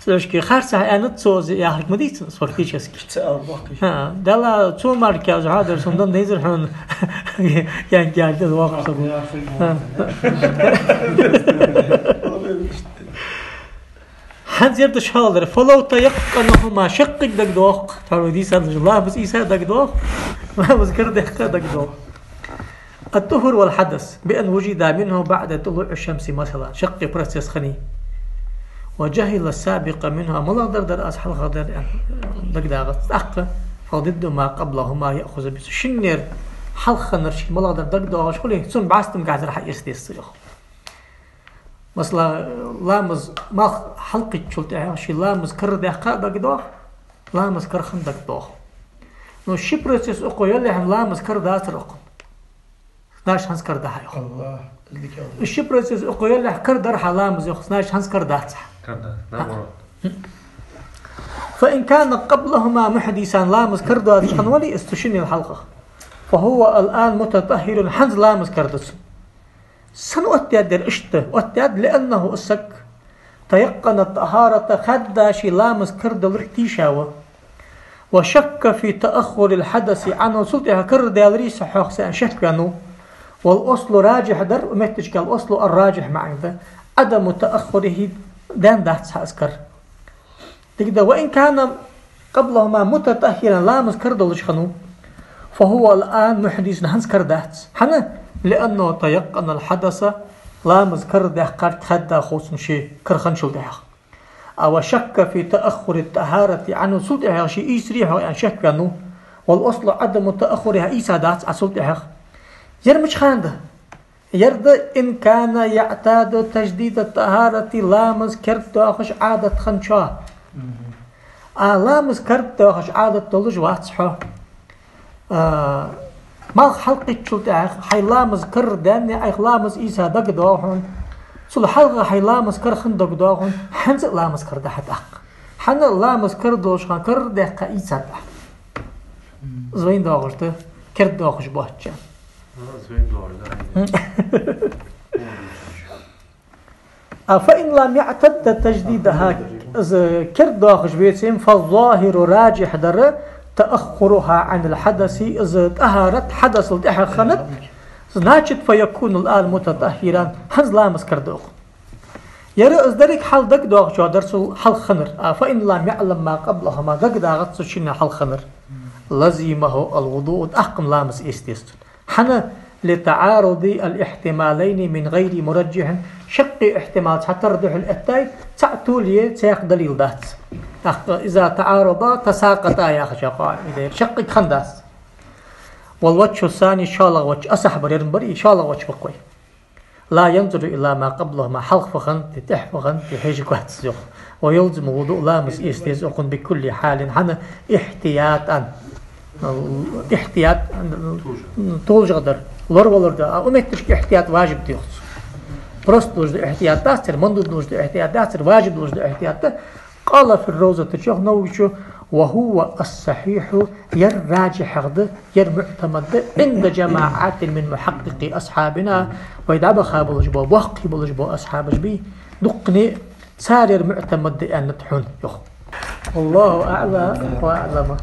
Цудухьа шки харцахьа аьннад цо из яхилга ма дийцад из фактически. Ца ала баккхий. ХӀа, Дала цо мара кхы из хьоадар сона дан дайзар хьона. Ян кӀаьрда воккха саг ва. ХӀа. ХӀанз ер да шоллагӀдар: فلو تيقنهما, шаккхе дагадоагӀа-кх, тхьовра дийцача ламаз ийца дагадоагӀа, ламаз карадаьккха дагадоагӀа. الطهر والحدث بأن وجد منه بعد طلوع الشمس مثلا, шаккхе процесс хиннай. وجهل السابق منه, малагӀдар дар аз, хьалхагӀдар, аьнна, дагадоагӀац. ТӀаккха فضد ما قبلهما يأخذ به, шиннера хьалха хиннар шийна малагӀдар дагадоагӀаш хуле, цун бӀаьстамгахьара хьаэца деза цо, йоах. Масала, ламаз малх хьалкхийттачул тӀехьагӀа ший ламаз карадаьккха дагадоагӀа, ламаз карахинна дагадоагӀа. Но ши процесс укхо ялалехьа ламаз карадацар укхун, значит, хӀанз карадаьд хьа, йоах. Аллах, из дика. Ши процесс укхо ялалехьа карадар хьа ламаз, йоах, значит, хӀанз карадац хьа. Карадац, наоборот. فإن كان قبلهما محدثا, ламаз карадоацаш хинна вале из цу шиннел хьалхагӀа, فهو الآن متطهر, хӀанз ламаз карадаьд цо. Сенна оттадаьд ер иштта? Оттадаьд, لأنه, из саг, تيقن الطهارة, хаьдда ший ламаз карадалар тийша ва. وشك في تأخر الحدث عنه, цул тӀехьагӀа карадаьларий из хьох сона аьнна шек ваьннав. والأصل, раджихь дар, укх метташка الأصل الراجح маӀан да, عدم تأخره, даьннадац хьа из кара. Дика да, وإن كان قبلهما متطهرا, ламаз карадолаш хиннав, فهو الآن محدث, хӀанз карадац. ХӀана? لأنه تيقن الحدث, ламаз карадаьккхар хаьдда хов цунна ше, карахинначул тӀехьагӀа. А وشك في تأخر الطهارة عنه, цул тӀехьагӀа ше ийцарий хьох аьнна шек ваьннав. والأصل عدم تأخرها, ийцадац Ӏа цул тӀехьагӀа. Ер мича хана да? Ер да, إن كان يعتاد تجديد الطهارة, ламаз кердадоахаш Ӏадат хинначоа. А ламаз кердадоахаш Ӏадат долаш вац хьо. А, малх хьалкхийттачул тӀехьагӀа хьай ламаз карадаьнна, Ӏайха ламаз ийца дагадоагӀа хьона. Цул хьалха хьай ламаз кара хинна дагадоагӀа хьона, хӀанз а ламаз карадахьа тӀаккха. ХӀана, ламаз кара долаш хана карадаьккха ийцад Ӏа. Из вайна доагӀаш да, кердадоахаш боацача. А, из вайна доагӀаш да. А فإن لم يعتد تجديدها, из кердадоахаш веце, فالظاهر, раджихь дар, تأخرها عن الحدث, из тӀахарат хьадасал тӀехьа хиннад, значит, فيكون الآن متطهرا, хӀанз ламаз карадоах. Ер из деррига хьал дагадоагӀачоа дар цул хьалха хиннар. А فإن لم يعلم ما قبلهما, дагадоагӀац цунна хьалха хиннар. لزمه الوضوء, тӀаккха-м ламаз эца деза цунна. ХӀана? لتعارض الاحتمالين من غير مرجح. Шаккхе ихьтимал цхьатарра духьал эттай, цхьаъ толае цхьаккха далил дац. ТӀаккха إذا تعارضا تساقطا яхача къаӀидайра шаккхе хиннадац. والوجه الثاني, шоллагӀа ваджхӀ, асахьабар ер ма барий, шоллагӀа ваджхӀ ба-кх вай. لا ينظر إلى ما قبلهما, хьалха фу хиннад, тӀехьа фу хиннад, хьежаргвац из, йоах. ويلزم الوضوء, ламаз эца деза укхунна بكل حال, хӀана? احتياطا. Ихьтият, толашагӀа дар, лоравалар да. А укх метташка ихьтият важиб да, йоах цо. Просто долаш да ихьтият, дац цар, мандуб долаш да ихьтият, дац цар, важиб долаш да ихьтият да. قال في الروضة, йоах Нававийс: وهو الصحيح, ер раджихьагӀа да, ер муӀтамад да, عند جماعة من محققي أصحابنا, вай дӀабаха болаш бола, боккхий болаш бола асхьабаш бий, дуккхане а цар ер муӀтамад да аьннад хьона, йоах. والله أعلى وأعلم.